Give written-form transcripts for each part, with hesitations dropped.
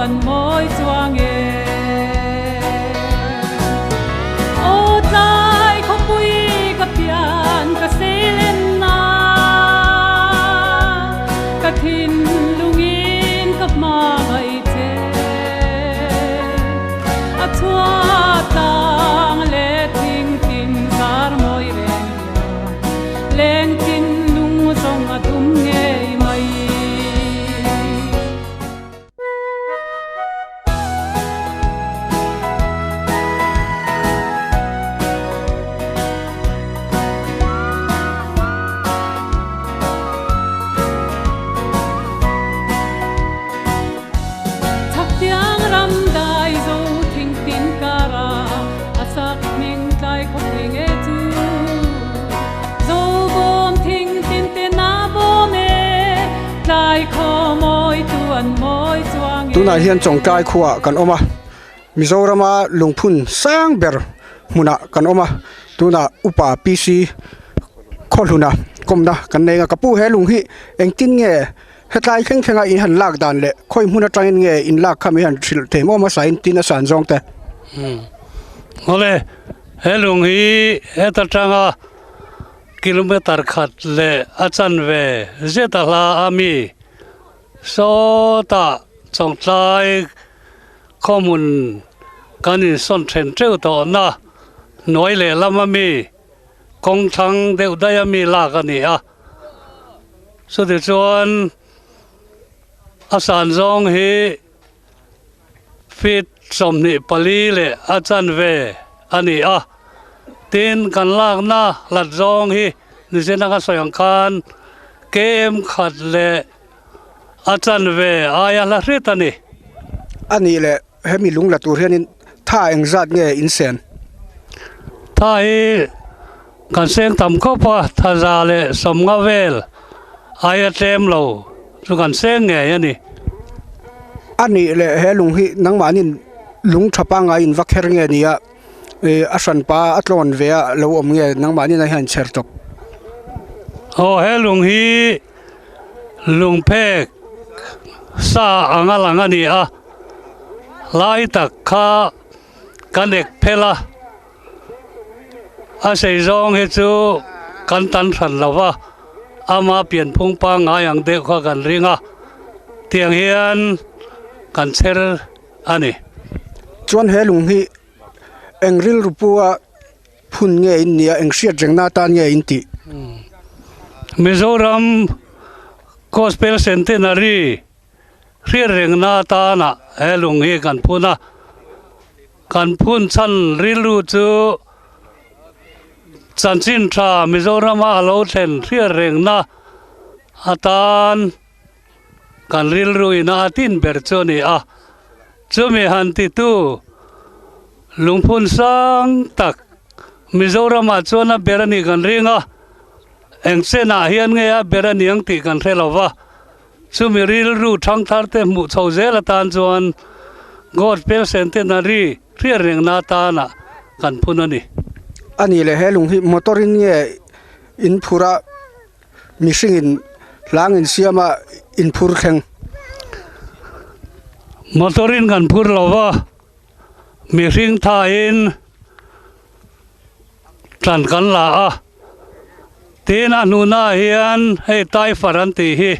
an mawi chuang e. Aw tlai khawpui ka pian ka seilenna, ka thinlungin ka hmangaih che. A chhuat tlang leh thing tin zar mawi reng hian leng thinlung zawng a dum ngei mai. Chhaktiang ram dai zo thing tin kara a sak hming tlai khawpui nge chu Zo bawm thing tin te na bawm e tlai khaw mawi tu an mawi chuang e. Tunah hian Chawngtlai khuaah kan awm a, Mizorama lungphun sang ber hmunah kan awm a, tunah Upa PC Khawhluna kawmna kan nei a, ka pu he lung hi engtin nge Hetlai thleng thlenga in han lak dan leh khawi hmun atangin nge in lak kha mi han hrilh thei maw hmasa in tin a san zawng te. Awle, he lung hi heta tanga kilometer khat leh a chanve zet a hla a mi sawtah Chawngtlai khawhmun kan insawn then teuh tawhna hnuai lehlam a mi kawng thlang deuh daih a mi lak a ni a. Chutichuan a san zawng hi feet 24 leh a chanve a ni a, tin kan lakna hlat zawng hi nichina ka sawi ang khan km khat leh a chanve aia hla hret a ni. A nih leh hemi lung la tur hianin tha engzat nge in sen? Tha hi kan seng tam khawp a, tha 150 vel aia tlem lo chu kan seng ngei a ni. A nih leh he lung hi nangmahnin lung tha pangngai in va kher nge ni a, a hranpa a tlawn ve a lo awm nge nangmahnin a hian chher tawp? Aw he lung hi Lungphek sa anga lang a ni a, lai tak kha ka nek phel a, a sei zawng hi chu kan tan hran lo va, ama pianphung pangngai ang deuh kha kan ring a, tiang hian kan chher a ni. Chuan he lung hi eng rilru pua Phun nge in nia, eng hriat rengna atan nge in tih? Mizoram Gospel Centenary hriat rengna atana he lung hi kan phun a, kan phun chhan rilru chu chanchin tha Mizorama a lo thlen hriat rengna atan kan rilru ina a tin ber chu a ni a, chumi han titu Lungphun sang tak Mizoramah chuan a ber a nih kan ring a, eng chenah hian nge a ber a niang tih kan hre lo va, chumi rilru thangthar te hmuh chho zel atan chuan Gospel Centenary hriat rengna atana kan phun a ni. A nih leh he lung hi motor in nge in phur a, mihring in hlang in siam a in phur thleng? Motor in kan phur lo va. Mihring thain tlan kan la a, tin a hnunah hian hei taifar an tih hi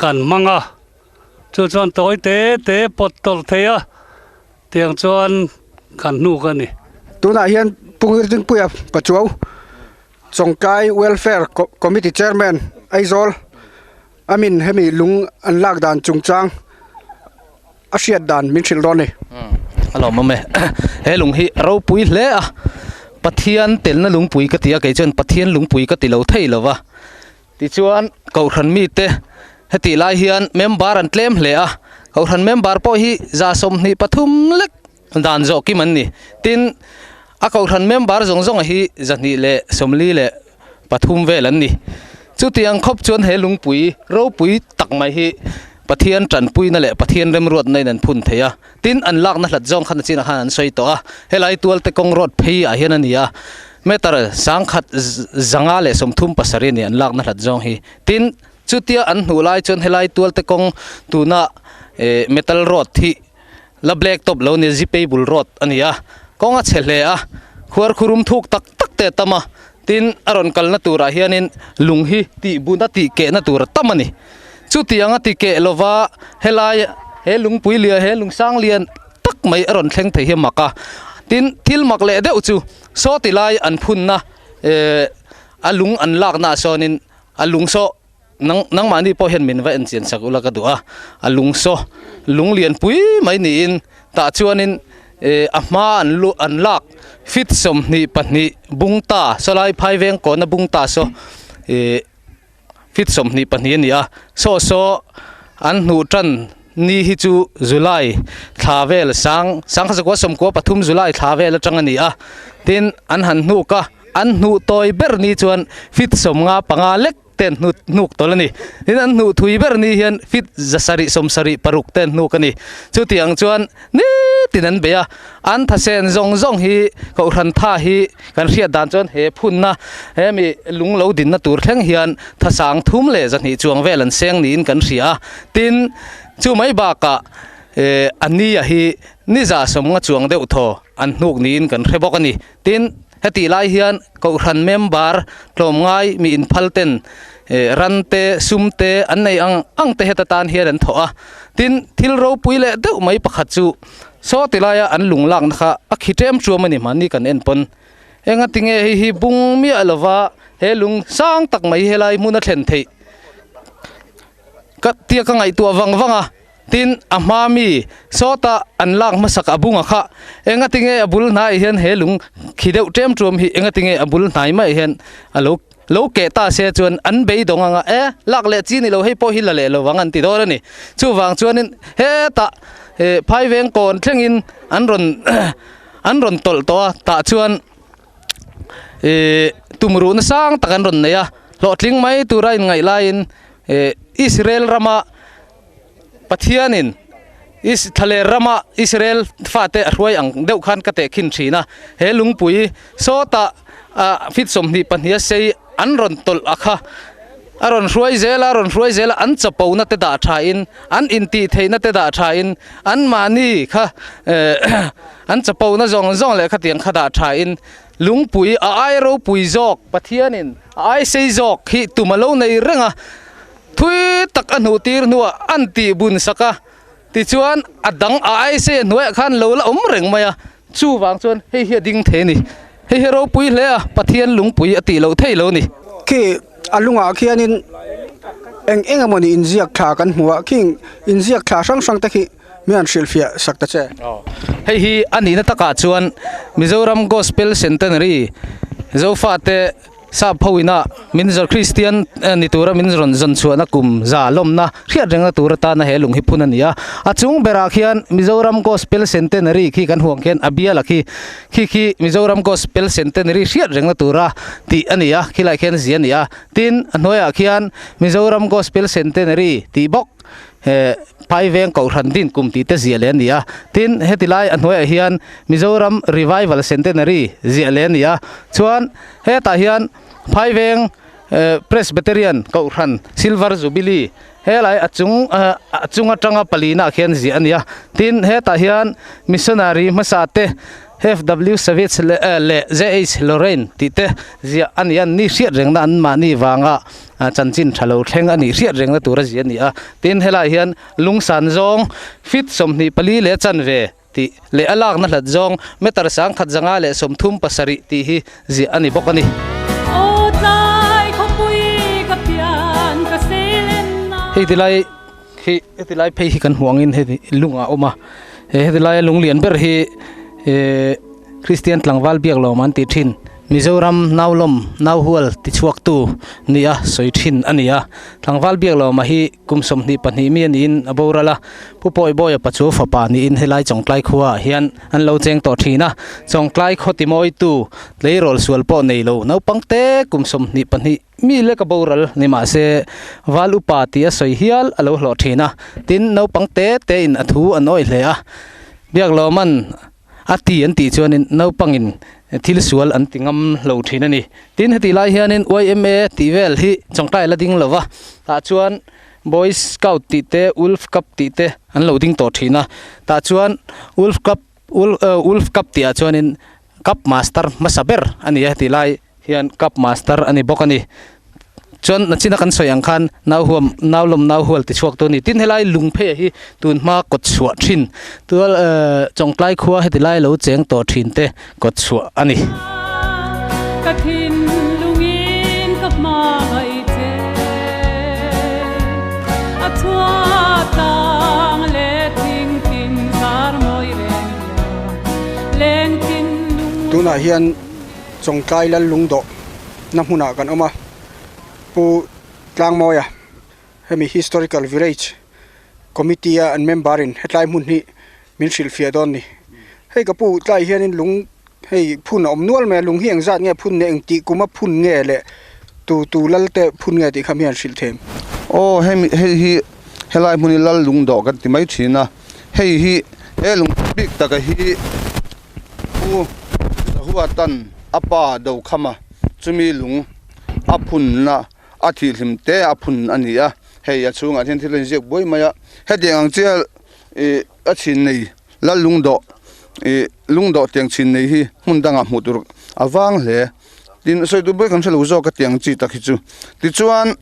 kan hmang a, chu chuan tawi te te pawt tawlh thei a, tiang chuan kan hnuk a ni. Tunah hian Pu Ngirtingpuia Pachuau, Chawngtlai Welfare Committee Chairman, Aizawl Amin hemi lung an lak dan chungchang a hriat dan min hrilh dawn ni. A lawmawm e. He lung hi ropui hle a, Pathian telna lungpui ka ti a, kei chuan Pathian lungpui ka ti lo thei lo va. Tichuan Kohhran mite hetih lai hian member an tlem hle a, Kohhran member pawh hi 23 lek dan zawh kim an ni. Tin, a Kohhran member zawng zawng hi 243 vel an ni. Chutiang khawp chuan he lungpui ropui tak mai hi Pathian tanpuina leh Pathian remruatna in an phun thei a. Tin, an lakna hlat zawng khan a chinah khan an sawi tawh a. Helai tualte kawng road phei ah hian a ni a, meter 1537 a ni an lakna hlat zawng hi. Tin, chutia an hnuh lai chuan helai tualte kawng tuna. eh metal road hi la black top lo ni zipable road a ni a kawng a chhe hle a khuar khurum thuk tak tak te a tam a tin a rawn kalna turah hianin lung hi tih bun a tih kehna tur a tam a ni chutiang a ti keh lova helai he lungpui lian he lung sang lian tak mai a rawn thleng thei hi a mak a tin thil mak leh deuh chu saw ti lai an phunna eh a lung an lakna ah sawnin a lung saw Nang nangmahni pawh hian min va en chian sak ula ka duh a, a lung saw lung lian pui mai niin tah chuanin eh a hma an lu an lak fit 22 bung ta sawlai phai veng kawna bung ta saw eh fit 22 a ni a, saw saw an hnuh tan ni hi chu July thla vel sang sangkhat zakua 13 July thla vel atang a ni a, tin an han hnuk a. An hnuh tawi ber ni chuan fit 55 lek te an hnut hnuk tawlh a ni. Tin, an hnuh thui ber ni hian fit 7 70 paruk te an hnuk a ni. Chuti ang chuan nitin an bei a, an thasen zawng zawng hi Kohhran tha hi kan hriat dan chuan he phunna hemi lung lo dinna tur thleng hian thasang thum leh 200 chuang vel an seng niin kan hria a. Tin, chu mai bakah eh a nia hi ni 150 chuang deuh thaw an hnuk niin kan hre bawk a ni. Tin, hetih lai hian Kohhran member tlawmngai mi inphal ten ran te, sum te an nei ang ang te heta tan hian an thawh a. Tin, thil ropui leh deuh mai pakhat chu saw ti laia an lung lakna kha a khi ṭem ṭuam a ni mahni kan en pawn. Engati nge hei hi bung miah lova he lung sang tak mai helai hmun a thlen theih ka tia ka ngaihtuah vang vang a. Tin, a hma mi sawta an lak hmasak a bunga kha engati nge a bul hnaiah hian he lung khi deuh ṭem ṭuam hi engati nge a bul hnai maiah hian a lo lo keh ta se chuan an beidawng anga e lak leh chi ni lo hei pawh hi la leh lo vang an ti dawn a ni. Chuvang chuanin hetah phai veng kawn thlengin an rawn an rawn tawlh tawh a tah chuan ih tumruhna sang tak an rawn nei a hlawhtling mai tura inngaih laiin ih Israel rama Pathianin Is thlaler rama Israel fate a hruai ang deuh khan ka tehkhin thin a, he lungpui sawtah ah fit 22 a sei an rawn tawlh a kha a rawn hruai zel a, a rawn hruai zel a, an chapona te dah thain, an intih theihna te dah thain, anmahni kha eh an chapona zawng zawng leh khatiang kha dah thain lungpui a ai ropui zawk Pathianin a ai sei zawk hi tum a lo nei reng a. Thui tak a hnuh tir hnuah an tih bun sak a, tichuan a dang a aise hnuaiah khan lo la awm reng mai a, chuvang chuan hei hi a ding thei a ni. Hei hi ropui hle a, Pathian lungpui a tih loh thei lo a ni. Khi a lungah khianin eng eng emawni inziak thla kan hmu a, khing inziak thla hrang hrang te khi mi han hrilhfiah sak ta che. Hei hi a nihna takah chuan Mizoram Gospel Centenary Zofate Sap ho ina min zawr Kristian ni tura min rawn zawn chhuahna kum za lawmna hriat rengna tur atana he lung hi phun a ni a. A chung berah khian Mizoram Gospel Centenary khi kan huang khian a bial a khi khi khi Mizoram Gospel Centenary hriat rengna tura tih a ni a, khilaiah khian zia a ni a. Tin, a hnuaiah khian Mizoram Gospel Centenary tih bawk he phai veng kohhran din kum tih te ziah leh a ni a. Tin, heti lai a hnuaiah hian Mizoram Revival Centenary ziah leh a ni a. Chuan Hetah hian Phaiveng Presbyterian Kohhran Silver Jubilee helai a chung a chung atanga palina khian ziah a ni a. Tin, hetah hian Missionary hmasa te FW Savage leh JH Lorraine tih te ziah a ni a. Ni hriat rengna an mahni vanga chanchin tha lo thleng a nih hriat rengna tura ziah a ni a. Tin, helaiah hian lungsan zawng fit 24 leh chanve tih leh a lakna hlat zawng meter 1137 tih hi ziah a ni bawk a ni. Hei ti lai hi heti lai phei hi kan hmuh angin heti lungah a awm a, he heti laia lung lian ber hi eh Kristian tlangval biak lawm an tih thin. Mizoram naulawm nauhual tichhuaktu nia sawi thin a ni a, tlangval Biaklawma hi kum 22 mi a niin a boral a, Pu Pawibawia Pachu fapa niin helai Chawngtlai khuaah hian an lo cheng tawh thin a, Chawngtlai khaw timawitu tleirawl sual pawh nei lo naupang te kum 22 mi lek a boral ni mah se Val upa tih a sawi hial a lo hlawh thin a, tin naupang te tein a thu an awih hle a, Biaklawma'n A ti an tih chuanin naupangin thil sual an ti ngam lo thin a ni. Tin, hetih lai hianin yma tih vel hi Chawngtlai la ding lo va, tah chuan Boy Scout tih te Wolf Cup tih te an lo ding tawh thin a tah chuan Wolf Cup Wolf Cup tih ah chuanin Cup Master hmasa ber a ni a tih lai hian Cup Master a ni bawk a ni. Chuan nachina kan sawi ang khan nau huam nau lawm nau hual ti chhuak tu a ni. Tin helai lung phei hi tun hma kawt chhuah thin tual ehh Chawngtlai khua heti lai lo cheng tawh thin te kawt chhuah a ni. Ka thinlungin ka hmangaih che a chhuat tlang leh thingtin zar mawi reng hian leng thinlung Tunah hian Chawngtlai lal lungdawh na hmunah kan awm a, Pu Tlangmawia hemi Historical Village Committee a an member in hetlai hmun hi min hrilhfiah dawn ni. Hei ka pu tlai hianin lung hei phun a awm nual mai a, lung hi engzat nge phun nge engtih kuma phun nge leh tu tu lal te phun nge tih kha mi han hrilh them. Aw hemi hei hi helai hmun hi lal lung dawh kan ti mai thin a, hei hi he lung bik taka hi Pu Zahuatan a pa Dokhama chumi lung a phunna a thihhlim te a phun a ni a, hei a chhungah hian thil a inziak buai mai a, hetiang ang chiah ih a chhin nei lal lungdawh ih lungdawh tiang chhin nei hi hmun dangah hmuh tur a vang hle. Tin sawi duh buai kan hrelo zawk a tiang chi tak hi chu. Tichuan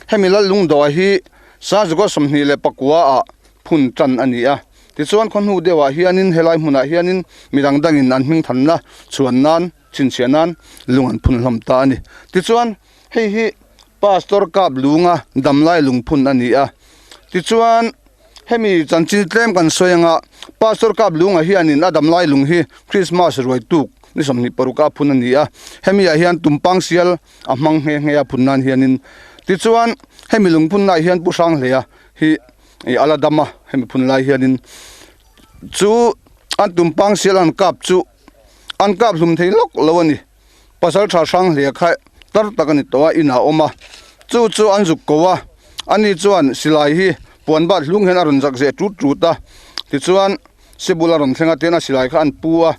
hemi lal lungdawh hi Sazukua 24 ah phun tan a ni a. Tichuan khaw hnu deuhah hianin helai hmunah hianin mi dang dangin an hming thanna chhuan nan, chhinchhiah nan lung an phun hlawm ta a ni. Tichuan hei hi Pastor Kap Lunga damlai lungphun a ni a. Tichuan hemi chanchin tlem kan sawi anga Pastor Kap Lunga hianin a damlai lung hi Christmas ruai tuk ni 26 a phun a ni a. Hemi ah hian tumpang sial a hmang nghe nghe a phun nan hianin. Tichuan hemi lungphun lai hian Pu Hranghleia hi ih a la dam a hemi phun lai hianin chu an tumpang sial an kap chu an kap hlum thei lawk lo a ni pasal tha hrang hle kha tar tak a ni tawh a inah a awm a chu chu an zuk ko a ani chuan silai hi puan bat hlung hian a rawn zak zeh tut tut a tichuan sibul a rawn thleng a tian a silai kha an pu a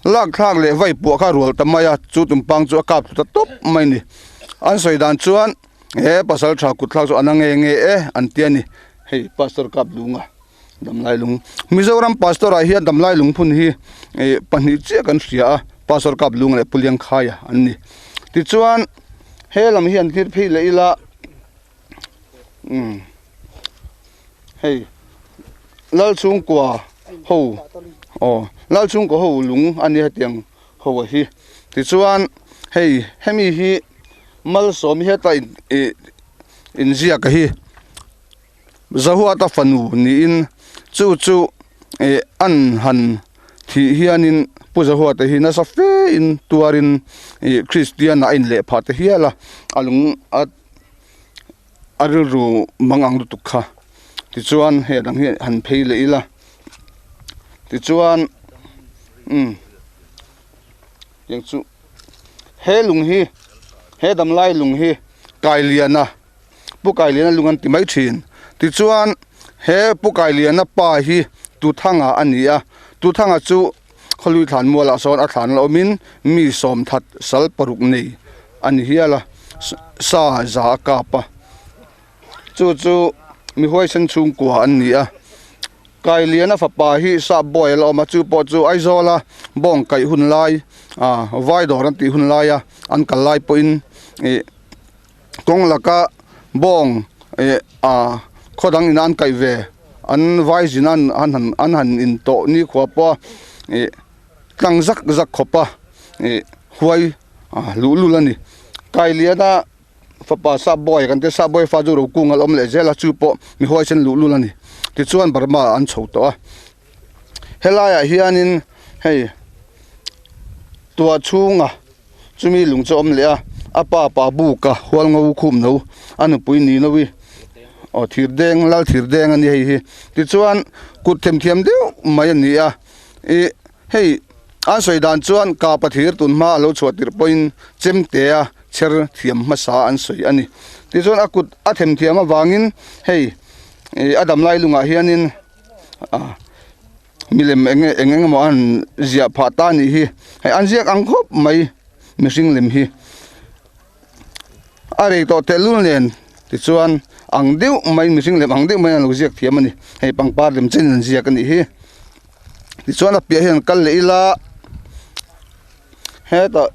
lak thlak leh vai puah kha a rual ta mai a chu tumpang chu a kap thlu ta tawp mai a ni an sawi dan chuan. He pasal tha kut thlak chu a na nge nge e an ti a ni hei pastor kap lunga damlai lung Mizoram pastor ah hian damlai lung phun hi ih pahnih chiah kan hria a pastor kap lunga leh Puliangkhaia an ni tichuan he lam hi an thlir phei leh ila umm hei Lalchhungkua ho aw Lalchhungkua ho lung a nia hetiang ho a hi tichuan hei hemi hi Malsawm heta in ih inziak hi Zahuata fanu niin chu chu ih an han thih hianin Pu Zahuata hi nasa fe in tuarin ih Kristian ah a inleh phah ta hial a a lung a a rilru mang ang lutuk kha tichuan hei a dang hi han phei leh ila tichuan umm tiang chu. He lung hi he damlai lung hi Kailiana Pu Kailiana lung an ti mai thin. Tichuan he Pu Kailiana pa hi Tuthanga a ni a, Tuthanga chu khawlui thlan mualah sawn a thlan la awmin mi sawmthat sal paruk nei a ni hial a, sa za a kap a. Chu chu mi huaisen chhungkua an ni a. Kailiana fapa hi sap bawi a la awm a, chu pawh chu Aizawla bawng kaih hun lai ah vai dawr an tih hun laia an kal lai pawhin ih kawng laka bawng ih ah khaw dang ina an kaih ve an vai zin a an han an han in tawh nikhua pawha ih tlang zak zak khawpa ih huai ah luhlul a ni. Kailiana. Fapa Sap Bawi kan tia Sap Bawi fa chu Rokung a la awm leh zel a chu pawh mi huaisen luh lul a ni tichuan Burma ah an chho tawh a helaiah hianin hei tuah chhunga chumi lung chu a awm leh a a pa pa buka hual ngo khum no a nupui ni no i aw thir deng lal thir deng a ni hei hi tichuan kut themthiam deuh mai a ni a ih hei an sawi dan chuan kapa thir tun hma a lo chhuah tirh pawhin chemtea chher thiam hmasa an sawi a ni. Tichuan a kut a them thiam avangin hei ih a damlai lungah hianin ah milem eng eng eng emaw a han ziah phah ta a nih hi. Hei an ziak ang khawp mai mihring lem hi. A rei tawh tehlul nen. Tichuan ang deuh mai mihring lem ang deuh mai an lo ziak thiam a ni. Hei pangpar lem chen in an ziak a nih hi. Tichuan a piah hian kal leh ila hetah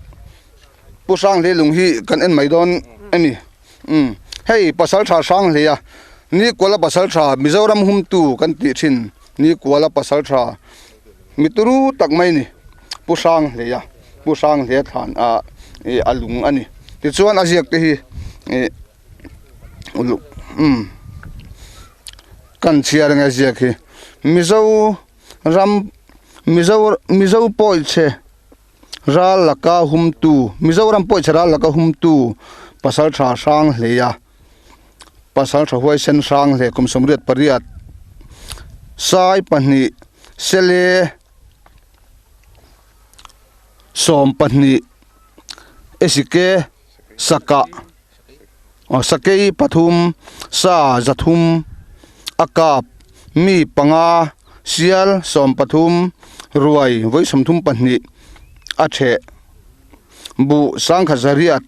Pu Hranghlei lung hi kan en mai dawn a ni. Umm hei pasal tha Hranghlei a Nikuala pasal tha Mizoram humtu kan tih thin Nikuala pasal tha mi turu tak mai a ni Pu Hranghlei a Pu Hranghlei a thlan ah ih a lung a ni. Tichuan a ziak te hi ih uluk umm kan chhiar ang e ziak hi Mizo ram Mizo Mizo pawichhe Ral laka humtu, Mizoram pawh chhe ral laka humtu pasal tha hrang hlei a, pasal tha huaisen hrang hlei kum 88 sai pahnih sele 12 esike sakah aw sakei pathum sa zathum a kap mi panga sial 13 ruai vawi 32 a theh buh sangkhat zariat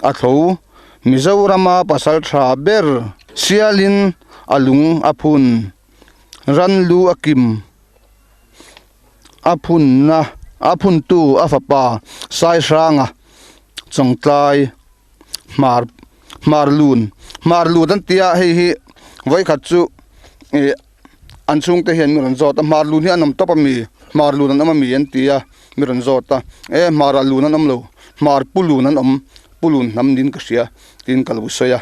a tho Mizorama pasal tha ber sialin a lung a phun ran lu a kim a phunna a phuntu a fapa Saihranga Chawngtlai hmar hmar lun hmar lut an tia hei hi vawikhat chu ih an chhungte hian mi rawn zawt a hmar lun hi an awm tawp a mi hmar lun an awm a mi an ti a mi rawn zawt a e hmar ah lun an awm lo hmar pu lun an awm pu lun hnam niin ka hria tiin ka lo sawi a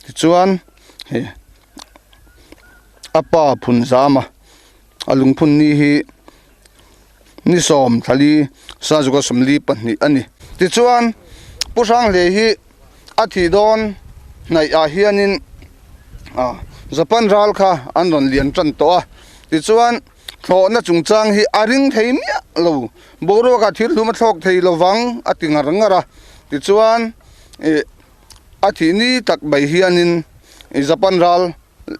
tichuan hei a pa phun zam a a lungphun ni hi. Ni sawm thlali Sazuka 42 a ni. Tichuan, Pu Hranghlei hi a thih dawn hnaih ah hianin Japan ral kha an rawn lian tan tawh a. Tichuan, thlawhna chungchang hi a ring thei miah lo. Boruakah thil hlum a thlawk thei lovang a ti ngar ngar a. Tichuan, a thih ni tak mai hianin Japan ral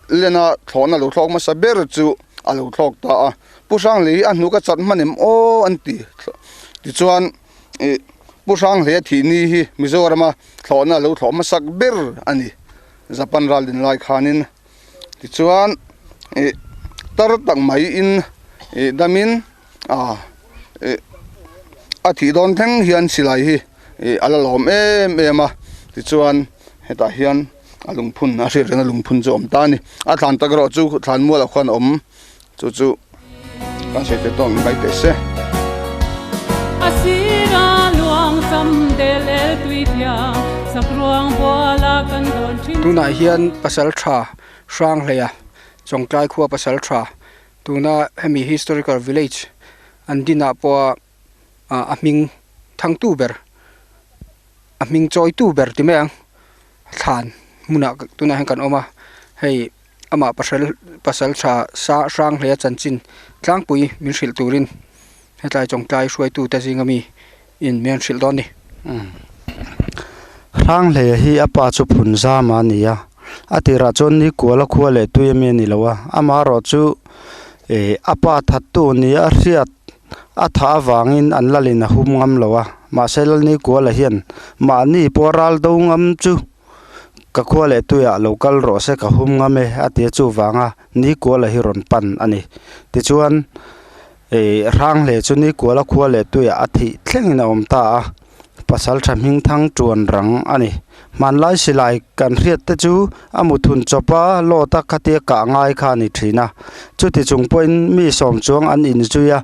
Lena thlawhna lo thlawk hmasa ber chu a lo thlawk ta a, Pu Hranghlei hi a hnuk a chat hman em aw an ti. Tichuan ih Pu Hranghlei a thih ni hi Mizorama thlawhna lo thlawh hmasak ber a ni Japan ral din lai khanin. Tichuan ih tar tak mai in ih damin ah ih a thih dawn thleng hian silai hi ih a la lawm em em a, tichuan hetah hian. A lungphun a hriat reng a lungphun chu a awm ta a ni. A thlan tak erawh chu thlan mual ah khuan a awm chu chu kan sawi te tawng mai teh se. A sira luang cham del el tui thiang sak ruang buala kan dawn thin. Tunah hian pasal tha Hranghleia Chawngtlai khua pasal tha tuna hemi historical village an dinah pawha a hming thangtu ber a hming chawitu ber ti mai ang thlan hmunah tunah hian kan awm a hei amah pasal pasal tha sa hrang hle a chanchin tlangpui min hrilh turin hetlai chawngtlai hruaitu te zinga mi in min rawn hrilh dawn a ni. Hranghlei hi a pa chu phun zam a ni a, a tirah chuan ni kual a khua leh tui ami a ni lo a, amaherawh chu ih a pa thattu ni a hriat A thah avangin an lalin a hum ngam lo a, mahse Lalnikuala hian mahni pawh ral do ngam chu ka khua leh tuiah lo kal rawh se ka hum ngam e a ti a, chuvanga Nikuala hi rawn pan a ni. Tichuan ih Hranghle chu Nikuala khua leh tuiah a thih thlengin a awm ta a, pasal tha hming thang tuan rang a ni. Hmanlai silai kan hriat te chu a muthun chawp a, lawt a khatia kah ngai kha a ni thin a. Chuti chung pawhin mi sawm chuang an inzui a,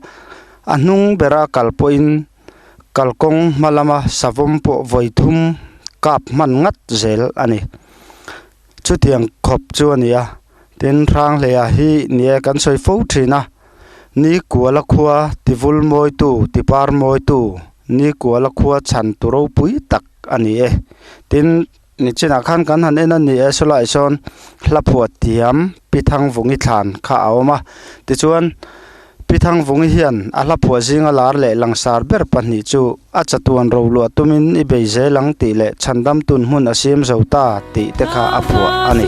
a hnung bera kal pawhin kalkawng hma lama savawm pawh vawi thum kap hman ngat zel a ni. Chutiang khawp chu a ni a, tin Hranghleia hi ni e kan sawi fo thin a, ni kuala khua tivul mawitu tipar mawitu ni kuala khua chhan tu ropui tak a ni e. Tin nichinah khan kan han en a ni e sawlai sawn hla phuah thiam Pi Thangvungi thlan kha a awm a, tichuan Pi Thangvungi hian a hla phuah zinga lar leh langsar ber pahnih chu a chatuan ro luah tumin i bei zel ang tih leh chhandam tun hmun a siam zo ta tih te kha a phuah a ni.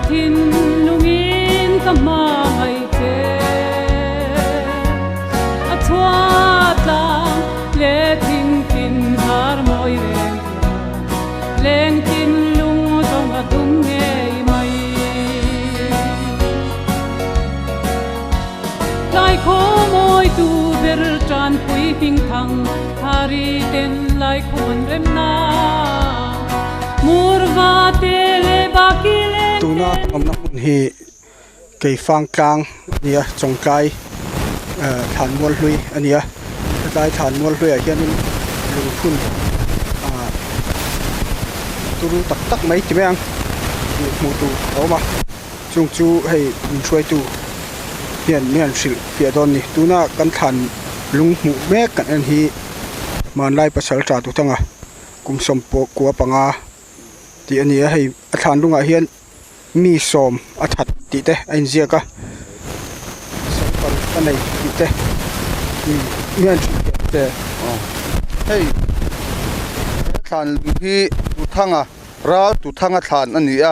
thinlungin ka hmangaih che. A chhuah tlang leh thingtin zar mawi reng hian leng thinlung zawng a dum ngei mai. Tlai khaw mawi tu ber tanpui hmingthang thari ten lai khaw an rem na Murva te leh baki leng te. Tuna awmna hmun hi Keifang tlang a ni a, Chawngtlai thlan mual hlui a ni a, hetlai thlan mual hluiah hianin lungphun ah turu tak tak mai ti mai ang tih hmuh tur a awm a. Chung chu hei min hruaitu hian min han hrilh fiah dawn ni. Tuna kan thlan lung hmuh mek kan en hi hmanlai pasal tha tu thanga kum sawmpawh kua panga tih a ni a, hei a thlan lungah hian mi sawm a that tih te a inziak a, sawm paruk a nei tih te min han hrilh fiah che. Hei he thlan lung hi Tuthanga ral Tuthanga thlan a ni a.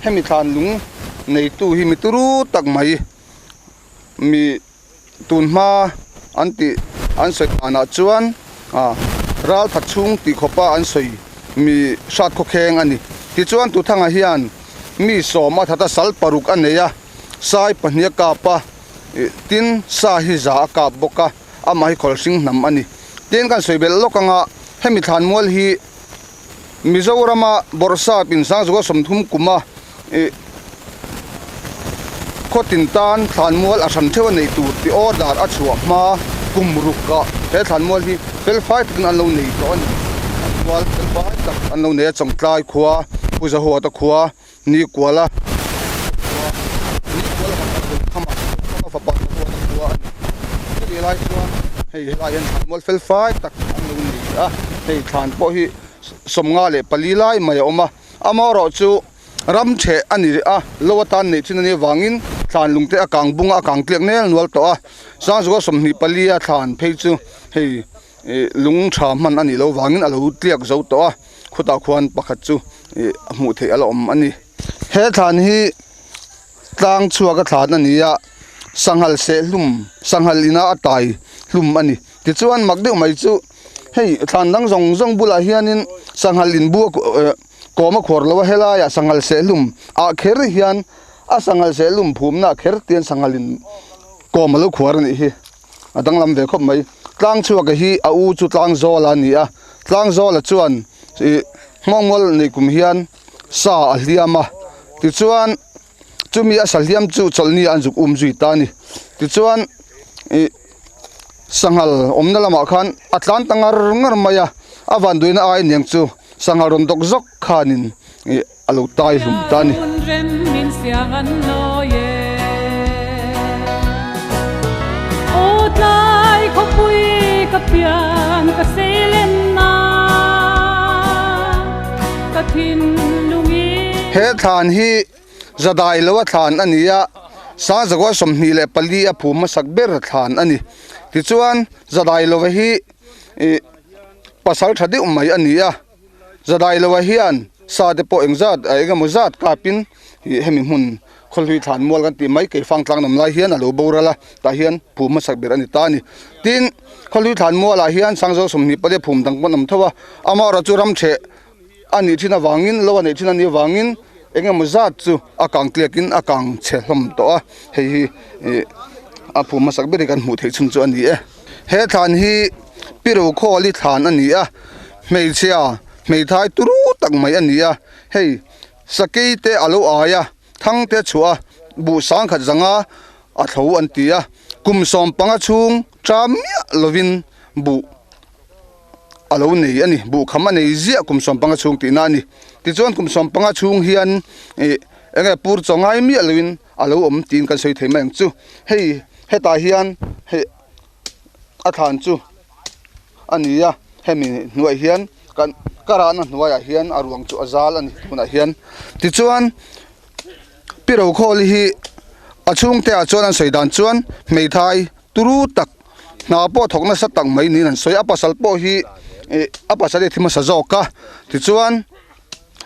Hemi thlan lung neitu hi mi turu tak mai mi tun hma an tih an sawi danah chuan ah ral that chhung tih khawpa an sawi mi hrat khawkheng a ni. Tichuan Tuthanga hian mi sawm a that a sal paruk a nei a, sai pahnih a kap a, tin sa hi za a kap bawk a, amah hi khawlhring hnam a ni. Tin kan sawi belh lawk anga hemi thlan mual hi Mizorama Bawrhsap in Sangzuka 30 kuma ih khawtin tan thlanmual a hran theuh a neih tur tih order a chhuah hma kum ruk ah he thlanmual hi fel fai takin an lo nei tawh a ni. Thlanmual fel fai tak an lo nei a Chawngtlai khua, Pu Zahuata khua, Nikuala khua, Nikuala fapa Zawlkhama Zawlkhama fapa Zahuata khua a ni. Chutih lai chuan hei helai hian thlanmual fel fai tak an lo nei a, hei thlan pawh hi 54 lai mai a awm a, amaherawh chu ram theh a ni a, lo atan neih thin a nih avangin thlan lung te a kang bung a, a kang tliak nel nual tawh a, Sangzuka 24 a thlan phei chu hei ih lung tha hman a nih loh vangin a lo tliak zo tawh a khutah khuan pakhat chu ih a hmuh theih a la awm a ni. He thlan hi tlang chhuak a thlan a ni a sanghal seh hlum sanghal ina a tai hlum a ni tichuan mak deuh mai chu hei thlan dang zawng zawng bulah hianin sanghal in bu a kawm a khuar lo a helaiah sanghal seh hlum ah kher hian a sanghal seh hlum phumna ah kher tian sanghal in kawm a lo khuar a nih hi. A danglam ve khawp mai. Tlang chhuaka hi a u chu Tlangzawla a ni a, Tlangzawla chuan ih hmawngmual neih kum hian sa a hliam a, tichuan chumi a sa hliam chu chawlhni ah an zuk um zui ta a ni. Tichuan ih sanghal awmna lamah khan a tlan ta ngar ngar mai a, a vanduaina ai aniang chu sanghal rawn dawk zawk khanin ih a lo tai hlum ta a ni. He thlan hi zadai lo a thlan a ni a, Sangzakua 24 a phum hmasak ber thlan a ni. Tichuan zadai lova hi ih pasal tha deuh mai a ni a. Zadai loa hian sa te pawh engzat eng emaw zat kapin ih hemi hmun khawlhui thlan mual kan tih mai keifang tlang nawm lai hian a lo boral a tah hian phum hmasak ber a ni ta a ni. Tin, khawlhui thlan mualah hian Sangzo 24 phum dang pawh an awm tho a, amaherawh chu ram theh a nih thin avangin lo a neih thin a nih avangin eng emaw zat chu a kang tliakin a kang chhe hlawm tawh a, hei hi ih a phum hmasak ber hi kan hmuh theih chhun chu a ni e. He thlan hi Piro Khawli thlan a ni a. Hmeichhia, hmeithai turu tak mai a ni a, hei sakei te a lo ai a, thang te chhuah a, buh sangkhat zanga a thlo an ti a, kum 15 chhung ṭam miah lovin buh a lo nei a ni, buh kham a nei ziah kum 15 chhung tihna a ni. Tichuan kum 15 chhung hian ih eng nge pur chaw ngai miah lovin a lo awm tiin kan sawi thei mai ang chu. Hei hetah hian hei a thlan chu a ni a. Hemi hnuaiah hian kan ka rahna hnuaiah hian a ruang chu a zal a ni tunah hian tichuan pi Rokhawli hi a chhungte ah chuan an sawi dan chuan hmeithai turu tak hna pawh thawk nasa tak mai niin an sawi a pasal pawh hi ih a pasal hi a thi hmasa zawk a tichuan.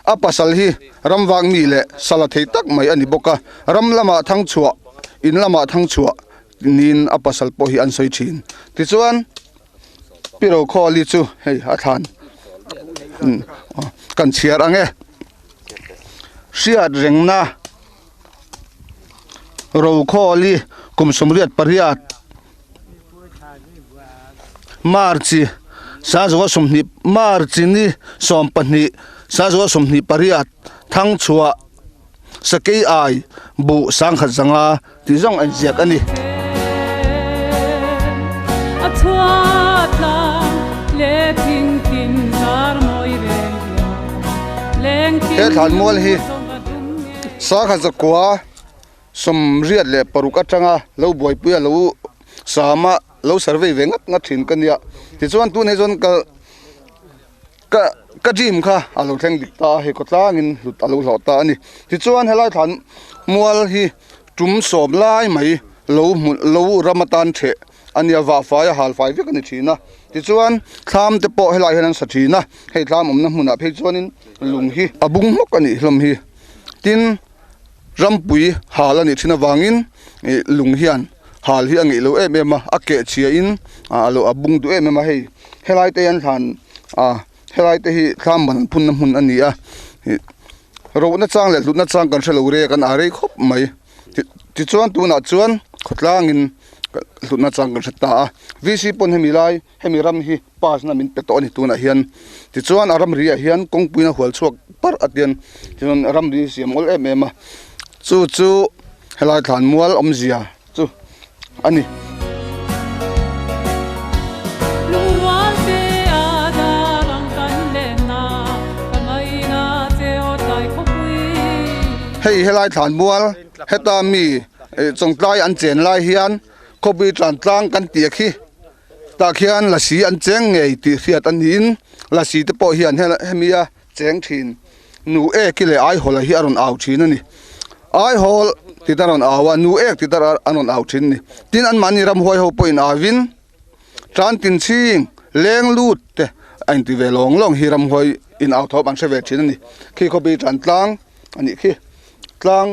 A pasal hi ramvak mi leh sala thei tak mai a ni bawk a, ram lamah thang chhuah, in lamah thang chhuah niin a pasal pawh hi an sawi thin. Tichuan, Pi Rokhawli chu hei a thlan kan chhiar ang e. Hriat rengna Rokhawli kum 88. March sangzawh 20 March ni 12 sangzawh 28 Thangchhuah Sakei Ai buh 1500 tih zawng an ziak a ni. He thlanmual hi 1100 86 atanga lo buaipui a lo sama lo survey ve ngat ngat thin ka nia tichuan tunah chuan ka ka ka dream kha a lo thleng dik ta a hei kawtlangin hlut a lo hlawh ta a ni tichuan helai thlan mual hi tum sawm lai mai lo hmu lo ram atan theh a nia vah fai a hal fai vek a ni thin a tichuan thlam te pawh helai hian an sa thin a hei thlam awmna hmunah phei chuanin lung hi a bung hmawk a nih hlawm hi tin. Rampui hal a nih thin avangin ih lung hian hal hi a ngeih lo em em a, a keh chhia in ah a lo a bung duh em em a hei helai te hian thlan ah helai te hi thlam ban phunna hmun a ni a ih rohna chang leh hlutna chang kan hrelo rei a kan ah rei khawp mai tichuan tunah chuan khawtlangin hlutna chang kan hre ta a V C pawn hemi lai hemi ram hi. Pass na min pe tawh a ni tunah hian tichuan a ramri ah hian kawngpuiin a hual chhuak parh a tian chuan ramri siam awl em em a chu chu helai thlan mual awmzia chu a ni. Hei helai thlan mual heta mi chawngtlai an chen lai hian khawpui tlan tlang kan tih khi. Tah khian lasi an cheng ngei tih hriat a niin lasi te pawh hian hemi a cheng thin nu ek leh aihawl hi a rawn au thin a ni. Aihawl tih te a rawn au a, nu ek tih te a rawn au thin a ni. Tin anmahni ramhuai ho pawhin auin tan tin chhing leng lut te a inti ve lawng lawng hi ramhuai in au thawm an hre ve thin a ni. Khi khawpi tan tlang a nih khi tlang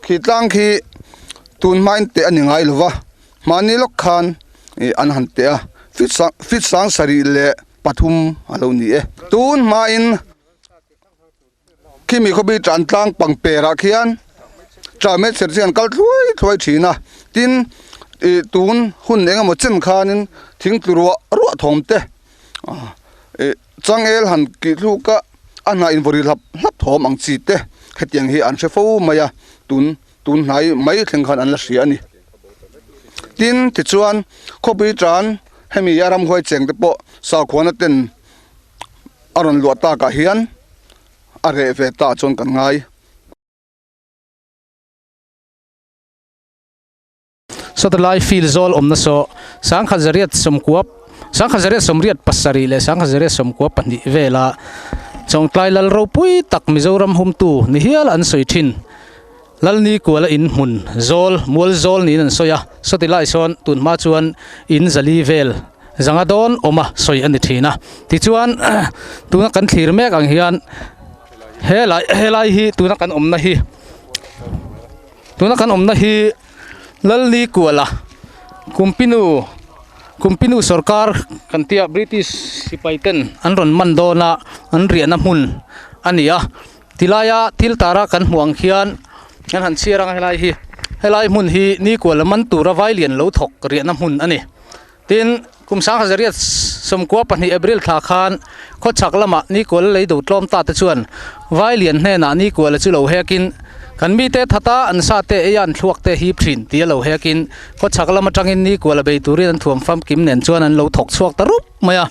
khi tlang khi tun hmain teh a ni ngai lo va. Mahni lawk khan ih an han teh a, feet sang feet 73 a lo ni e. Tun hmain khimi khawpi tan tlang pang perah khian tramel ser chu an kal thluai thluai thin a, tin ih tun hun eng emaw chen khanin thing tlu ruah ruah thawm te ih changel han kih thluk a a hnah invawrih hlap hlap thawm ang chi te hetiang hi an hre fo mai a tun. Tun hnai mai thleng khan an la hria a ni. Tin, tichuan, khawpui tan hemi a ramhuai cheng te pawh sakhuana ten a rawn luah takah hian a reh ve ta chuan kan ngai. Sawtalai field zawl awmna saw 1880 1887 leh 1892 vela Chawngtlai lal ropui tak Mizoram humtu ni hial an sawi thin. Lalni kuala in hmun zawl, mual zawl niin an sawi a, sawti lai sawn tun hma chuan in zali vel zanga dawn awma sawi a ni thin a. Tichuan tuna kan thlir mek ang hian helai helai hi tuna kan awmna hi tuna kan awmna hi Lalni kuala Kumpinu Kumpinu sorkar kan tia British sipai ten an rawn man dawn a an riahna hmun a ni a. Tilaia thil tara kan hmuh ang khian kan han chhiar ang a helai hi helai hmun hi nikual man tura vai lian lo thawk riahna hmun a ni. Tin, kum 1992 April thla khan khawchhak lamah nikual lei do tlawm ta te chuan vai lian hnenah nikuala chu lo hekin kan mite thata an sa te eia an thluak te hip thin tia lo hekin khawchhak lam atangin nikuala bei turin an thuam famkim nen chuan an lo thawk chhuak ta rup mai a.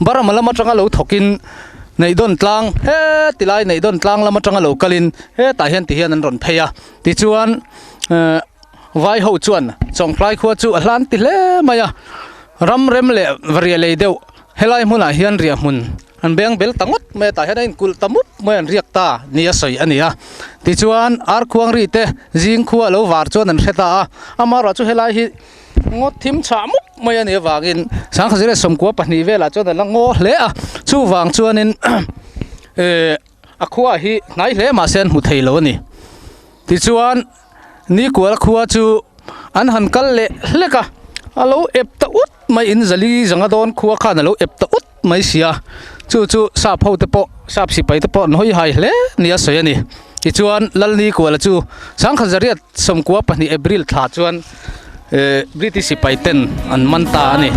Burma lam atanga lo thawkin Neihdawn tlang he tilai Neihdawn tlang lam atanga lo kalin hetah hian tihian an rawn phei a tichuan eh vai ho chuan Chawngtlai khua chu a hlan ti hle mai a ram rem leh varia lei deuh helai hmunah hian riah hmun an beng bel ta ngawt mai a tah hian a inkulh ta mup mai an riak ta ni a sawi a ni a tichuan Arkhuang ri te zing khua lo var chuan an hre ta a amaherawhchu helai hi Ngaw thim chhah mup mai a nih avangin 1992 velah chuan a la ngaw hle a, chuvang chuanin Eh a khua hi hnai hle mahse an hmu thei lo a ni. Tichuan Nikuala khua chu an han kal leh hlek a, a lo ep ta ut mai in zali zanga dawn khua khan a lo ep ta ut mai sia. Chu chu sap ho te pawh sap sipai te pawh an hawi hai hle nia sawi a ni. Tichuan Lal Nikuala chu Sangkhat zariat sawmkua pahnih April thla chuan eh British sipai ten an man ta a ni.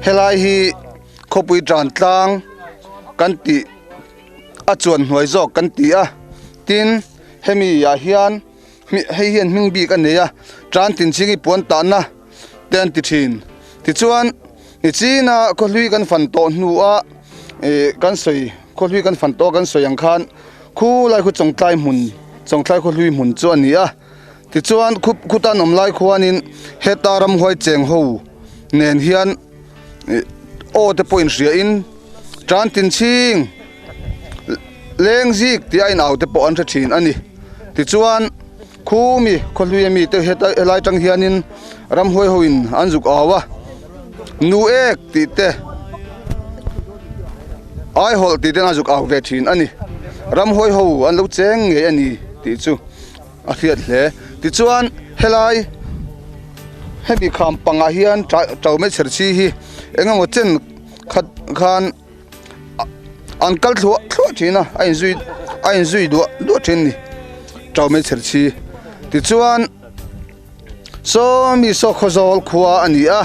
Helai hi khawpui tan tlang kan tih a chuan hnuai zawk kan ti a tin hemi ah hian hei hian hming bik a nei a tan tin ching hi puan tahna te an ti thin tichuan nichina khawhlui kan fan tawh hnuah ih kan sawi khawhlui kan fan tawh kan sawi ang khan khulai khu chawngtlai hmun chawngtlai khawhlui hmun chu a ni a tichuan khu khuta an awm lai khuanin heta ramhuai cheng ho nen hian ih aw te pawh inhria in tan tin chhing leng zik tih a inau te pawh an hre thin a ni tichuan khumi khawhlui ami te heta helai tang hianin ramhuai ho in an zuk au a nu ek tih te aihawlh tih ten a zuk au ve thin a ni ramhuai ho an lo cheng ngei a ni tih chu a hriat hle tichuan helai hemi kham pangah hian to mai chher chi hi eng emaw chen khat khan. an kal thluah thluah thin a a inzui a inzui duah duah thin a ni to mai chher chi tichuan saw mi saw khawzawl khua a ni a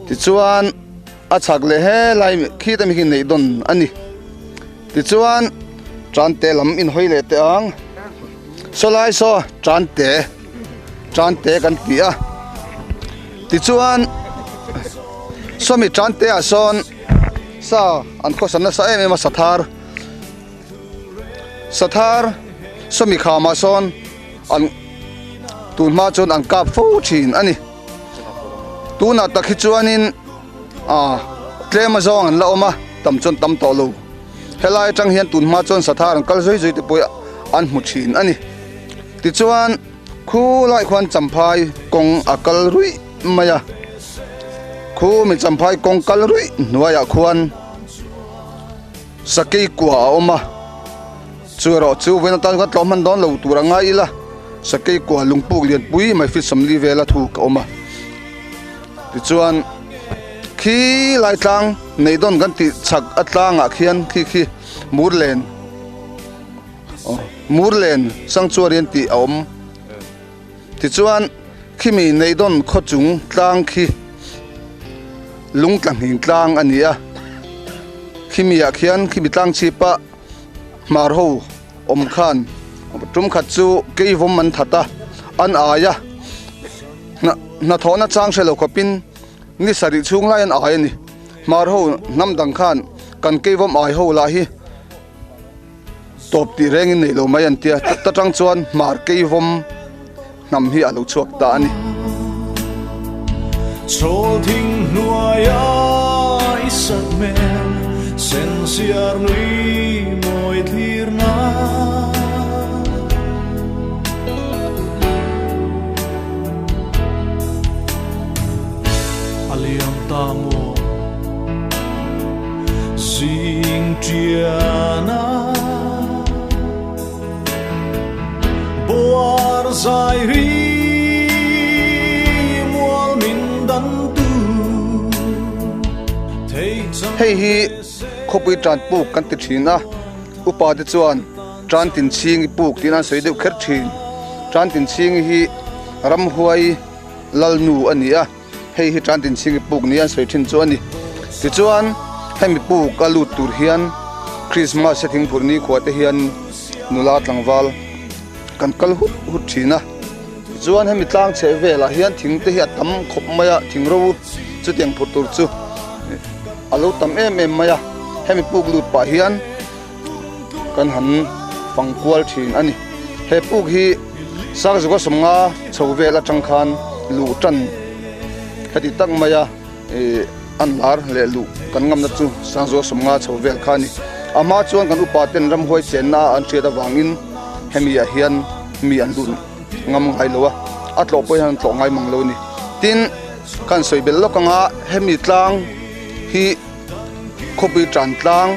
tichuan a chhak leh helai khi te mi khi neih dawn a ni tichuan tan te lam inhawi leh teh ang saw lai saw tan te tan te kan ti a tichuan sawmi tan te ah sawn sa an khawsa nasa em em a sathar sathar sawmi kham ah sawn an tun hma chuan an kap fo thin a ni tunah tak hi chuanin ah tlem azawng an la awm a tam chuan tam tawh lo helai atang hian tun hma chuan sathar an kal zui zui te pawh an hmu thin a ni. Tichuan khu lai khuan champhai kawng a kal ruih mai a, khu mi champhai kawng kal ruih hnuaiah khuan sakei kua a awm a, chu erawh chu vawiin atan khan tlawm hman dawn lo tur a ngai ila, sakei kua lungpuk lianpui mai feet sawmli vela thuk a awm a, tichuan khi lai tlang nei dawn kan tih chhak a tlangah khian khi khi murlen. Murlen Sanctuary an tih a awm. Tichuan khimi Neidawn khaw chung tlang khi Lungtla-hning tlang a ni a. Khimi ah khian khimi tlang chhipa hmar ho awm khan tum khat chu keivawm an that a, an ai a. Hnathawhna chang hre lo khawpin ni sarih chhung lai an ai a ni. Hmar ho hnam dang khan kan keivawm ai ho lah hi. Tawp tih rengin neih lo mai an tia, ta tang chuan hmar keivawm hnam hi a lo chhuak ta a ni. Chawl thing hnuaia i sak hmel, sen siar nui mawi thlir na. A liam ta maw? Zing tiana Boar zai ri mual min dan tu Hei hi khawpui tan puk kan ti thin a, upa te chuan. Tantinchhingi puk tiin an sawi deuh kher thin. Tantinchhingi hi ramhuai lalnu a ni a, hei hi Tantinchhingi puk nia an sawi thin chu a ni. Tichuan hemi puk a lut tur hian Krismas a thingphurh nikhua te hian nula tlangval kan kal hut hut thin a. Tichuan hemi tlang chheh velah hian thing te hi a tam khawp mai a, thing ro chutiang phurh tur chu a lo tam em em mai a, hemi puk lut pah hian kan han fang kual thin a ni. He puk hi Sangzuka sawmnga chho vel atang khan luh tan heti tak mai a ih an lar leh luh kan ngamna chu Sangzuka sawmnga chho vel kha a ni. A hma chuan kan upa ten ramhuai chenna an hriat avangin hemi ah hian mi an lut ngam ngai lo a, a tlawh pawh hian an tlawh ngai mang lo a ni. Tin, kan sawi belh lawk anga hemi tlang hi Khawpui tan tlang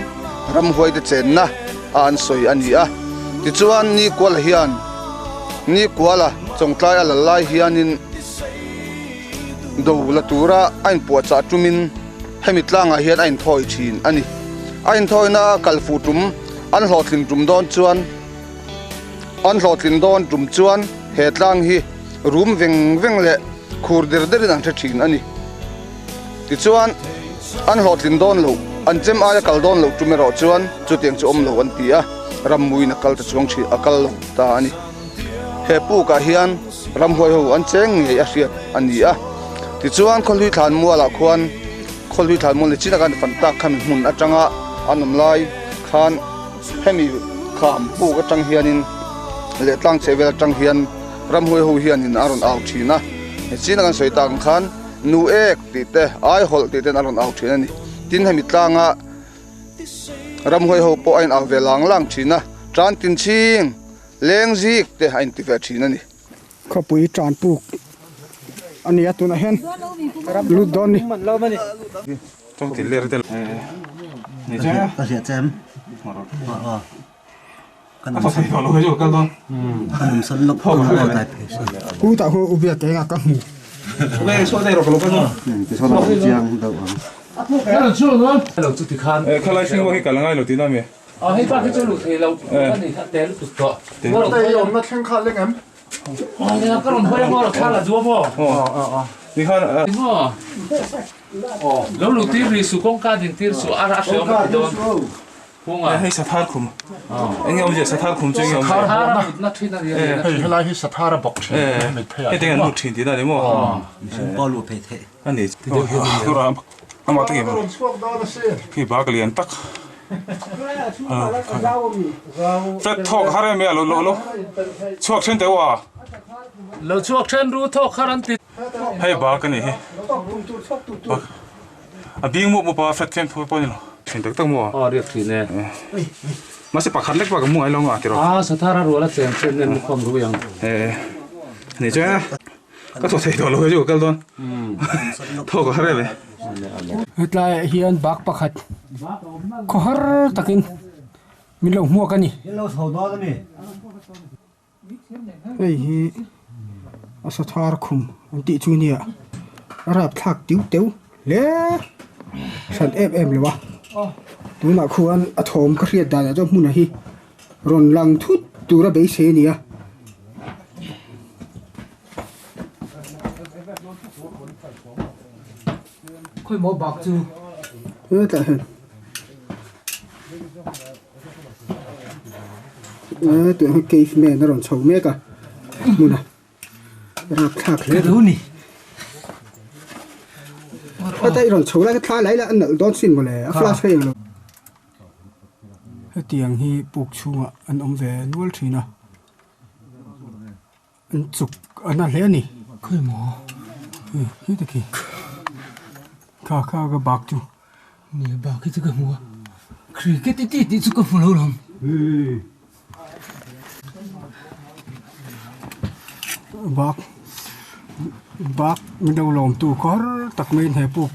ramhuai te chenna a an sawi a ni a. Tichuan Nikuala hian Nikuala chawngtlai a la lai hianin do la tura a inpuahchah tumin hemi tlangah hian a inthawi thin a ni. A inthawina a kal fuh tum an hlawhtlin tum dawn chuan an hlawhtlin dawn tum chuan he tlang hi rum veng veng leh khur der derin an hre thin a ni. Tichuan, an hlawhtlin dawn loh, an chem aia kal dawn loh tum erawh chuan chutiang chu awm lo an ti a, rammuiin a kal ta chuang thin, a kal lo ta a ni. He pukah hian ramhuai ho an cheng ngei a hriat a ni a. Tichuan, Khawhlui thlan mualah khuan Khawhlui thlan mual ni chin a kan fan tak khami hmun atanga an awm lai khan hemi kham puk atang hianin leh tlang chheh vel atang hian ramhuai ho hianin a rawn au thin a. Chin a kan sawi tak ang khan. Nu ek tih te, ai hawlh tih ten a rawn au thin a ni. Tin hemi tlanga ramhuai ho pawh a in au ve lang lang thin a, tan tin chhing, leng zik te a in ti ve thin a ni. Khawpui tan puk a ni a, tunah hian lut dawn ni. Ku tah khu ubia te nga ka hmu. Hei sathar khum eng nge awmzia sathar khum chu eng nge awmzia hei helai hi sathar a bawk thin a mit phei ah heti an lut thin tihna a ni maw pa luh phei theih a ni amah te khi bak lian tak flat thawk har em a lo lo chhuak then teh a lo chhuak then ru thawk har an ti hei bak a ni hi A bing mup mup a, flat fem pawh a ni lo. Thin tak tak maw? Aw riak thin e. Mahse pakhat lek pawh ka hmu ngai lo nga tiraw? A sathar a rual a cheng chen nen lukham rui ang. E ni chu e ka thaw thei tawh lo chu ka kal dawn. Thaw ka har em e. Hetlaiah hian bak pakhat khawhar takin min lo hmuak a ni. Hei hi a sathar khum an tih chu nia a rapthlak tiu teu hle hran em em lo a tunah khuan a thawm ka hriat danah chuan hmunah hi rawn lang thut tura beisei a ni a. Khawimaw bak chu. Hetah hian. Tuna hi cave man a rawn chho mek a hmun a rapthlak hle a ni heta i rawn chho lai kha thla lai la a nalh dawn sin mawle a flash kha englo hetiang hi puk chhungah an awm ve nual thin a. An chuk a na hle a ni. Khawi maw? Hei khi te khi. Kha kha ka bak chu. Ni bak hi chu ka hmu a. Cricket i tih tih chu ka hmu lo lam. Bak bak min lo lawm tu kawr tak mai in he puk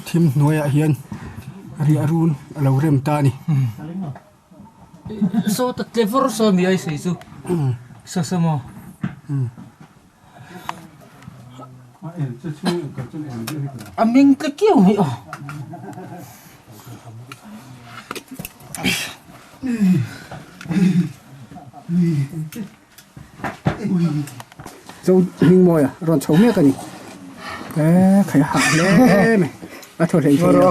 thim hnuaiah hian riah run a lo rem ta a ni. Saw ta clever saw mi ai sei chu sa sa maw. A ming tle kiau mai aw. Zo Hmingmawia rawn chho mek a ni. Eee khai a hah hle mai a thaw hlei thei lo.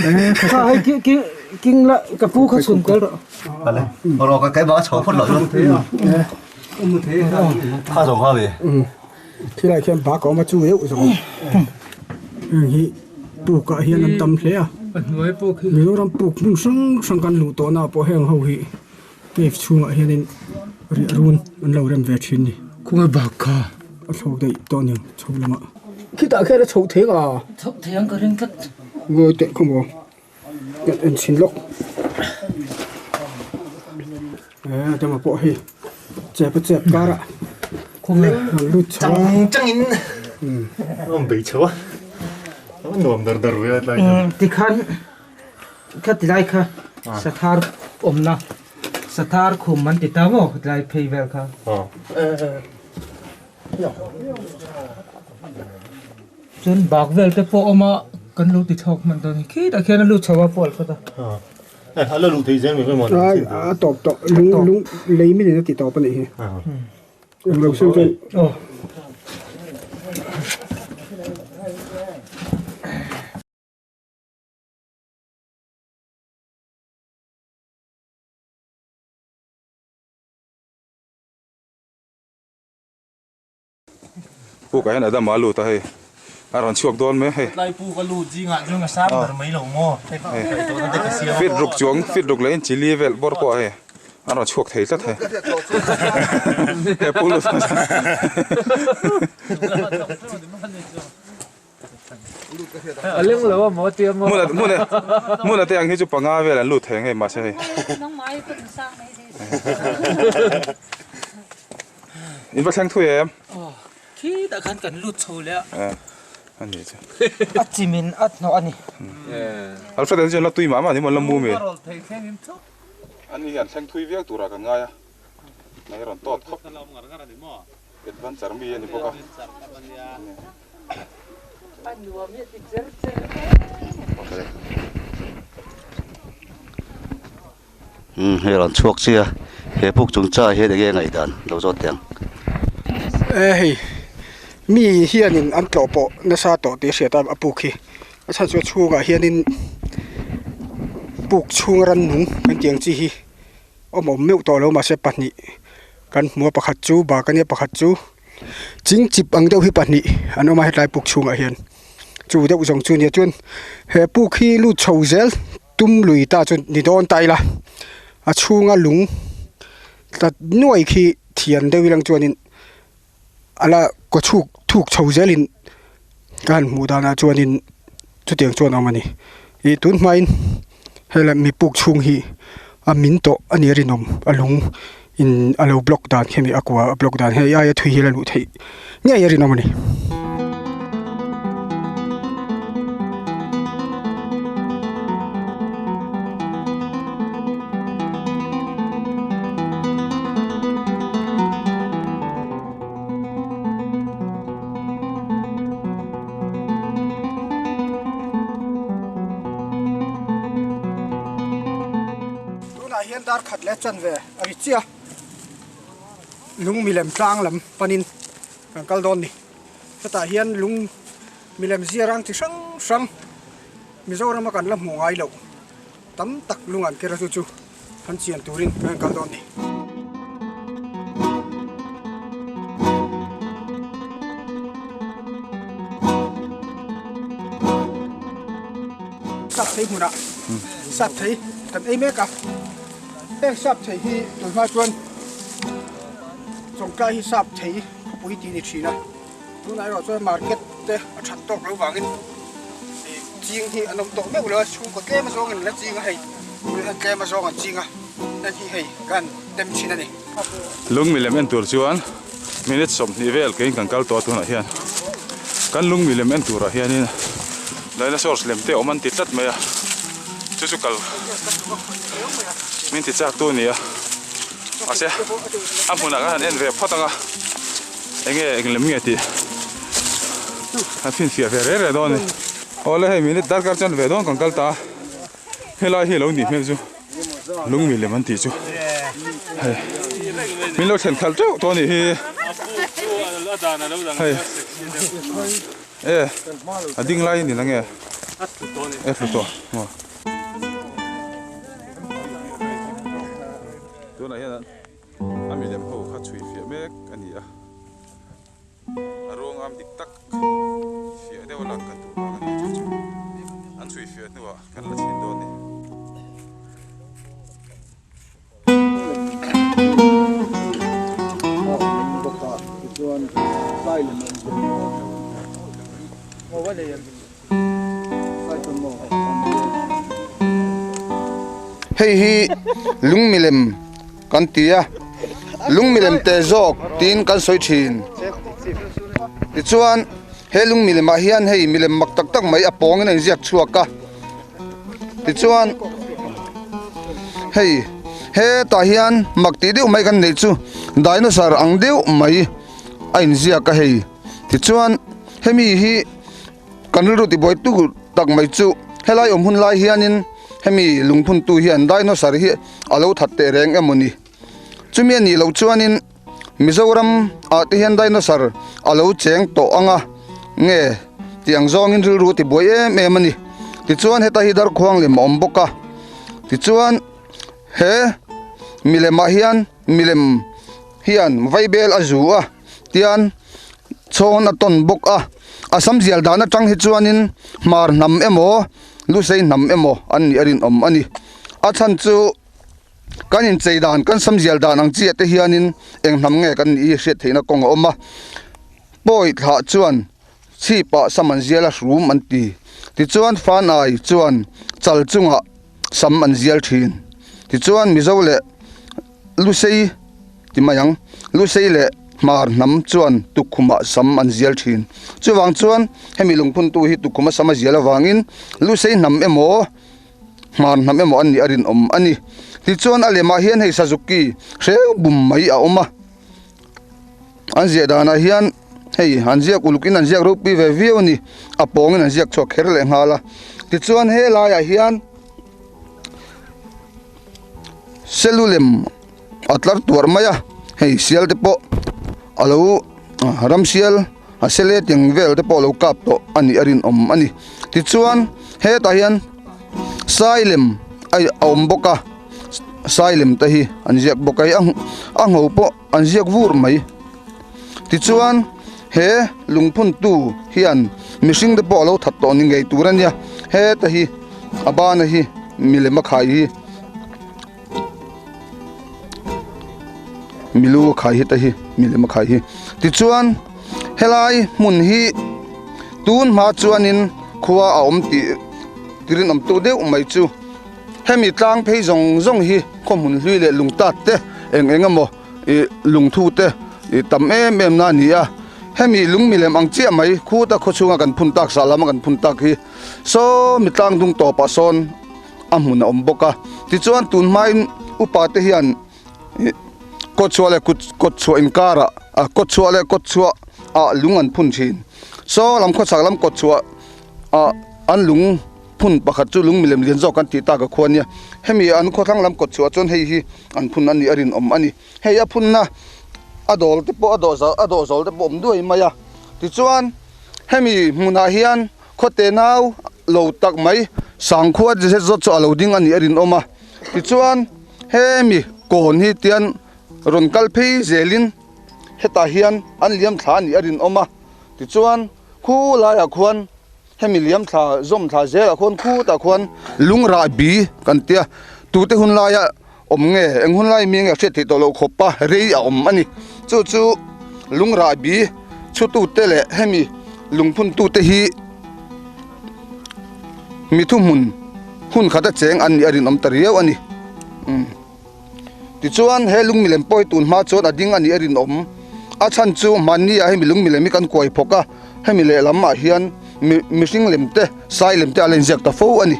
Eee kha hei ki ki king la ka pu kha chhun tel rawh. Ale rawh ka keimah a chho phawt loh chuan. Kha zawng kha ve. Thilai khian bak a awm a chu deuh zawng. Heng hi puk ah hian an tam hle a. Mizoram puk hmun hrang hrang kan luh tawhna ah pawh heng ho hi cave chhungah hianin riah run an lo rem ve thin ni. Khawnge bak kha? A thlawk daih tawh aniang chho lamah. Khitah khian a chhoh thei ang a? Chhoh thei ang ka ring tlat. Ngawi teh khaw maw? Kan en chhin lawk. Eee dama pawh hei chep a chep karah Khawnge an lut chho a. Chang changin a awm bei chho a. A nuam dar dar ve a tlai hian. Tikhan kha tilai kha sathar awmna sathar khum an ti ta maw tilai phei vel kha. Chuan bak vel te pawh awm a kan lo ti chhuak hman dawn a ni khitah khian a lut chho a pawl phawt a. A la luh theih zel mai mai a a tawp tawh lung lung lei min in a ti tawp a nih hi englo seuh chuan aw. Pukah hian Adama a lut a hei a rawn chhuak dawn mai hei. Tlai puk a lut zingah chuan a sang ber mai lo maw Fit ruk chuang fit ruk leh in chili vel bawr pawh hei a rawn chhuak thei tlat hei. He puk lut A leng lo a maw tia maw. Hmun hmun hmun a te ang hi chu panga vel an lut thei ang hei mahse hei. In va thleng thui em? Aw khitah khan kan lut chho leh a. Eh a ni chu. A chimin a hnawh a ni. Alfred an chuan la tui mah mah ni maw la mu mi. Ani hian thleng thui viau turah kan ngai a. Nai rawn tawt khawp. Adventure mi a ni bawk a. Umm hei rawn chhuak chi a he puk chung cha hian enge ngaihdan lo zawt teh ang. E hei mi hianin an tlawh pawh nasa tawh tih a hriat a a puk hi a chhan chu a chhungah hianin puk chhunga rannung kan tih ang chi hi awm awm meuh tawh lo mahse pahnih kan hmu a pakhat chu bak ania pakhat chu ching chip ang deuh hi pahnih an awm a hetlai puk chhungah hian chu deuh zawng chu nia chuan he puk hi lut chho zel tum lui ta chu ni dawn ta ila a chhunga lung tlat nuai khi thian deuh ilang chuanin a la kaw chhuk thuk chho zelin ka han hmuh danah chuanin chutiang chuan a awm a ni ih tun hmain helai mi puk chhung hi a min tawh a nih a rinawm a lung in a lo block dan khi a kua a block dan hei aia thui hi a la luh theih ngei a rinawm a ni. Tunah hian dar khat leh chanve a ri chiah a, lung milem tlang lam panin kan kal dawn ni. Hetah hian lung milem ziarang chi hrang hrang Mizorama kan la hmuh ngai loh tam tak lung an ker a chu chu han chian turin kan kal dawn ni. Sap thei hmunah sap thei kan ei mek a, heng sap thei hi tunhma chuan Chawngtlai hi sap thei khawpui tih a ni thin a, tunah erawh chuan market te a that tawk lo vangin ih ching hi an awm tawh meuh lo a, chhungkaw tlem azawngin an la ching a hei tui hian tlem azawng an ching a, heng hi hei kan tem thin a ni. Lung milem en tur chuan minute 20 vel keiin kan kal tawh a tunah hian kan lung milem en turah hianin dinosaurs lem te a awm an ti tlat mai a chu chu kal min ti chak tu a ni a mahse a hmunah khan han en ve phawt ang a enge eng lem nge tih an finfiah ve reh reh dawn a ni awle hei minute darkar chuan ve dawn kan kal ta a helai hi a lo nih hmel chu. Lung milem an tih chu hei min lo thlen khalh teuh tawh a nih hi. Hei e a ding lai a ni nange e thlu tawh maw. Tunah hian a milem ho kha chhui fiah mek a ni a. A ruangam dik tak fiah deuh a lak kan duh vang a ni chu chu an chhui fiah hnuah kan la chhin dawn a ni. Hei hi lung milem kan ti a lung milem te zawk tiin kan sawi thin tichuan he lung milem ah hian hei milem mak tak tak mai a pawngin a inziak chhuak a tichuan hei hetah hian mak tih deuh mai kan neih chu dinosaur ang deuh mai a inziak a hei tichuan hemi hi. Kan rilru tibuai tu tak mai chu helai awm hun lai hianin hemi lungphun tu hian dinosaur hi a lo that teh reng emaw ni. Chumi a nih loh chuanin Mizoram ah te hian dinosaur a lo cheng tawh ang a nge tih ang zawngin rilru tibuai em em a ni. Tichuan heta hi darkhuang lem a awm bawk a, tichuan he milem ah hian milem hian vaibel a zu a tian chhawn a tawn bawk a a sam zial dan atang hi chuanin hmar hnam emaw lusei hnam emaw an nih a rinawm a ni a chhan chu kan inchei dan kan sam zial dan ang chiah te hianin eng hnam nge kan nih hi hriat theihna kawng a awm a pawi thlah chuan chhip ah sam an zial a hrum an ti tichuan fanai chuan chal chungah sam an zial thin tichuan mizo leh Lusei ti mai ang. Lusei leh Hmar hnam chuan tukkhumah sam an zial thin. Chuvang chuan hemi lungphuntu hi tukkhuma sam a zial avangin Lusei hnam emaw Hmar hnam emaw an nih a rinawm a ni. Tichuan a lemah hian hei Suzuki hreu bum mai a awm a. An ziah danah hian hei an ziak ulukin an ziak ropui ve viau a ni. A pawngin an ziak chhuak kher leh nghal a. Tichuan helaiah hian. Selulem a tlar tuar mai a hei sial te pawh a lo ram sial a sele teng vel te pawh a lo kap tawh a nih a rinawm a ni tichuan hetah hian sailem a awm bawk a sailem te hi an ziak bawk a hei a ngho pawh an ziak vur mai tichuan he lungphun tu hian mihring te pawh a lo that tawh ni ngei tur a nia heta hi a bana hi milem a khai hi milu a khai heta hi milem a khai hi tichuan helai hmun hi tun hma chuanin khua a awm tih rinawm tu deuh mai chu. Hemi tlang phei zawng zawng hi khawhmun hlui leh lungtat te eng eng emaw ih lungthu te ih tam em em na a ni a, hemi lung milem ang chiah mai khuta khawchhunga kan phun tak sah lama kan phun tak hi saw mi tlang dung tawpah sawn a hmun a awm bawk a, tichuan tun hmain upa te hian ih kawtchhuah leh kut kawtchhuah inkarah ah kawtchhuah leh kawtchhuah ah lung an phun thin saw lam khawchhak lam kawtchhuah ah an lung. Phun pakhat chu lung milem lian zawk an tih tak a khua nia. Hemi an khawthlang lam kawt chhuah chuan hei hi an phun a nih a rinawm a ni. Hei a phunna a dawl te pawh a dawh a dawh zawl te pawh awm duai mai a. Tichuan hemi hmunah hian khawte nau lo tak mai sangkhua zet zawt chu a lo ding a nih a rinawm a. Tichuan hemi kawn hi tian rawn kal phei zelin hetah hian an liam thla a nih a rinawm a. Tichuan khu laiah khuan. Hemi liam thla zawm thla zelah khuan khutah khuan lung rah bi kan tia tute hun laia awm nge eng hun lai mi nge hriat theih tawh loh khawp a rei a awm a ni chu chu lung rah bi chhutute leh hemi lungphun tute hi mi thuhmun hun khat a cheng an nih a rinawm ta riau a ni umm. Tichuan he lung milem pawh hi tun hma chuan a ding a nih a rinawm. A chhan chu hmanni ah hemi lung milem hi kan kuai phawk a, hemi lehlam ah hian mihring lem te, sai lem te a la inziak ta fo a ni.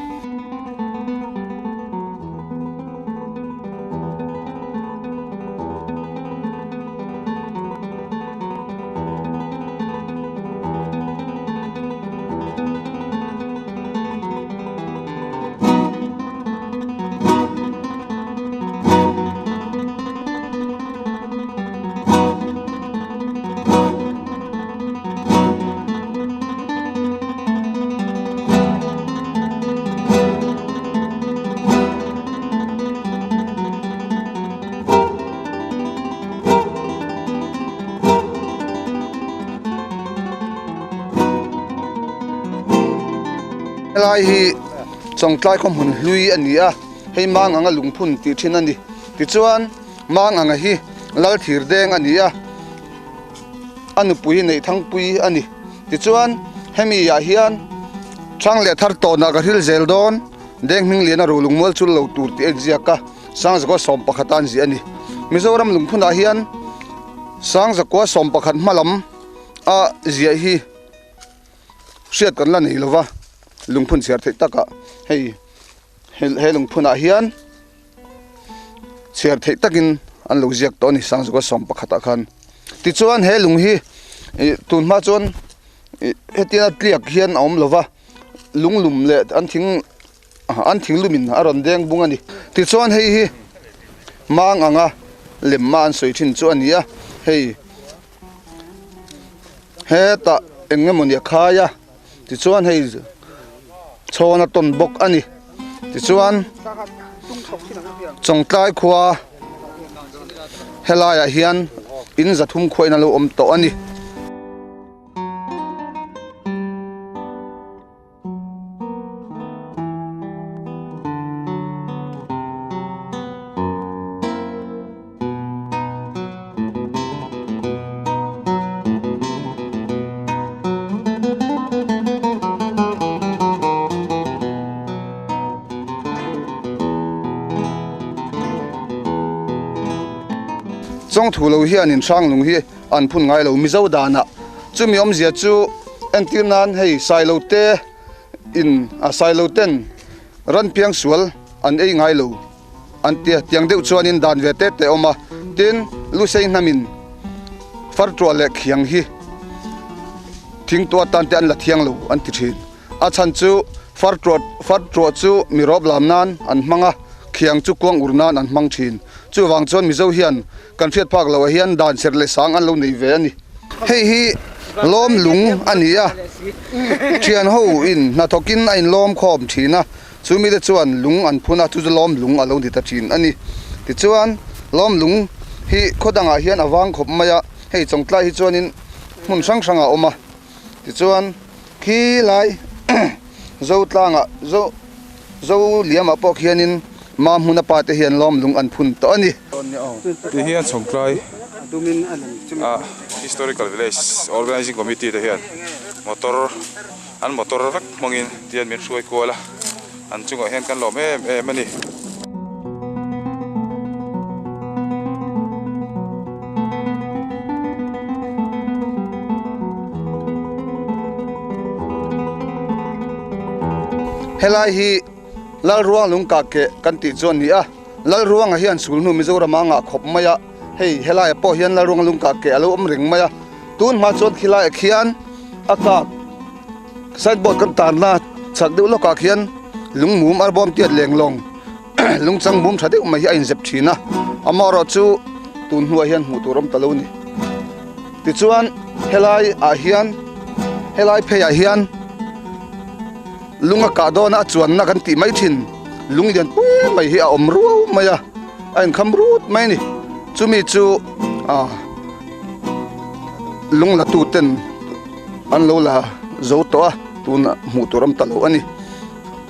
Helai hi Chawngtlai khaw hmun hlui a ni a, hei mang anga lungphun tih thin a ni. Tichuan, mang anga hi lal thir deng a ni a, a nupui hi Neihthangpui a ni. Tichuan, hemi ah hian Thang leh Thar tawnah ka hril zel dawn, deng hming lian a ru lungmual chul lo tur tih a inziak a, Sangzakua 11 a an ziah a ni. Mizoram lungphunah hian Sangzakua 11 hmalam a ziah hi hriat kan la nei lova, lungphun chhiar theih takah hei he lungphunah hian chhiar theih takin an lo ziak tawh a ni Sangzakua 11 ah khan. Tichuan he lung hi ih tun hma chuan ih hetianga tliak hian a awm lova, lunglum leh an thing an thinglumin a rawn deng bung a ni. Tichuan hei hi mang anga lemma an sawi thin chu a ni a, hei hetah eng emawni a khai a, tichuan hei chhawn a tawn bawk a ni. Tichuan Chawngtlai khua helaiah hian in zathum khuain a lo awm tawh a ni. Chawngthu lo hianin Hranglung hi an phun ngai lo Mizo danah chumi awmzia chu entir nan hei Sailo te in a Sailo ten ran piang sual an ei ngai lo an tia tiang deuh chuanin dan ve te te awm a tin Lusei hnamin fartuah leh khiang hi thingtuah tan te an la thiang lo an ti thin a chhan chu fartuah fartuah chu mi rawp lam nan an hmang a khiang chu kuang ur nan an hmang thin chuvang chuan Mizo hian Kan hriat phak loh ah hian dan serh leh sang an lo nei ve a ni. Hei hi lawm lung a ni a, thian ho in hnathawk in a inlawm khawm thin a, chu mite chuan lung an phun a, chu chu lawm lung a lo ni ta thin a ni. Tichuan lawm lung hi khaw dangah hian a vang khawp mai a, hei Chawngtlai hi chuanin hmun hrang hrang a awm a, tichuan khi lai Zotlangah Zo Zo liamah pawh khianin Mahmuna pa te hian lawm lung an phun tawh a ni. Ti hian Chawngtlai ah Historical Village Organizing Committee te hian motor an motor vek hmangin tihian min hruai kual a, an chungah hian kan lawm em em a ni. Helai hi Lalruang lungkah keh kan tih chu a ni a, Lalruanga hian sulhnu Mizoram a ngah khawp mai a, hei helaiah pawh hian Lalruanga lungkah keh a lo awm reng mai a, tun hma chuan khilaiah khian a kak signboard kan tarna chhak deuh lawkah khian lungmum arbawm tiat lenglawng lungchang mum tha deuh mai hi a inzep thin a, amaherawh chu tun hnuah hian hmuh tur awm ta lo a ni. Tichuan helai ah hian helai pheiah hian. Lung a kah dawn a, a chuanna kan tih mai thin. Lung lian pui mai hi a awm ruau mai a, a inkham rut mai a ni. Chumi chu ah lung la tu ten an lo la zo tawh a, tunah hmuh tur awm ta lo a ni.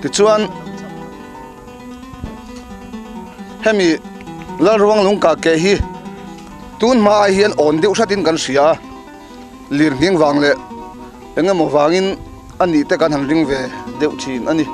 Tichuan hemi Lalruang lung kah keh hi tun hma ai hian awn deuh hratin kan hria a. Lir nghing vang leh eng emaw vangin a nih te kan han ring ve deuh thin a ni.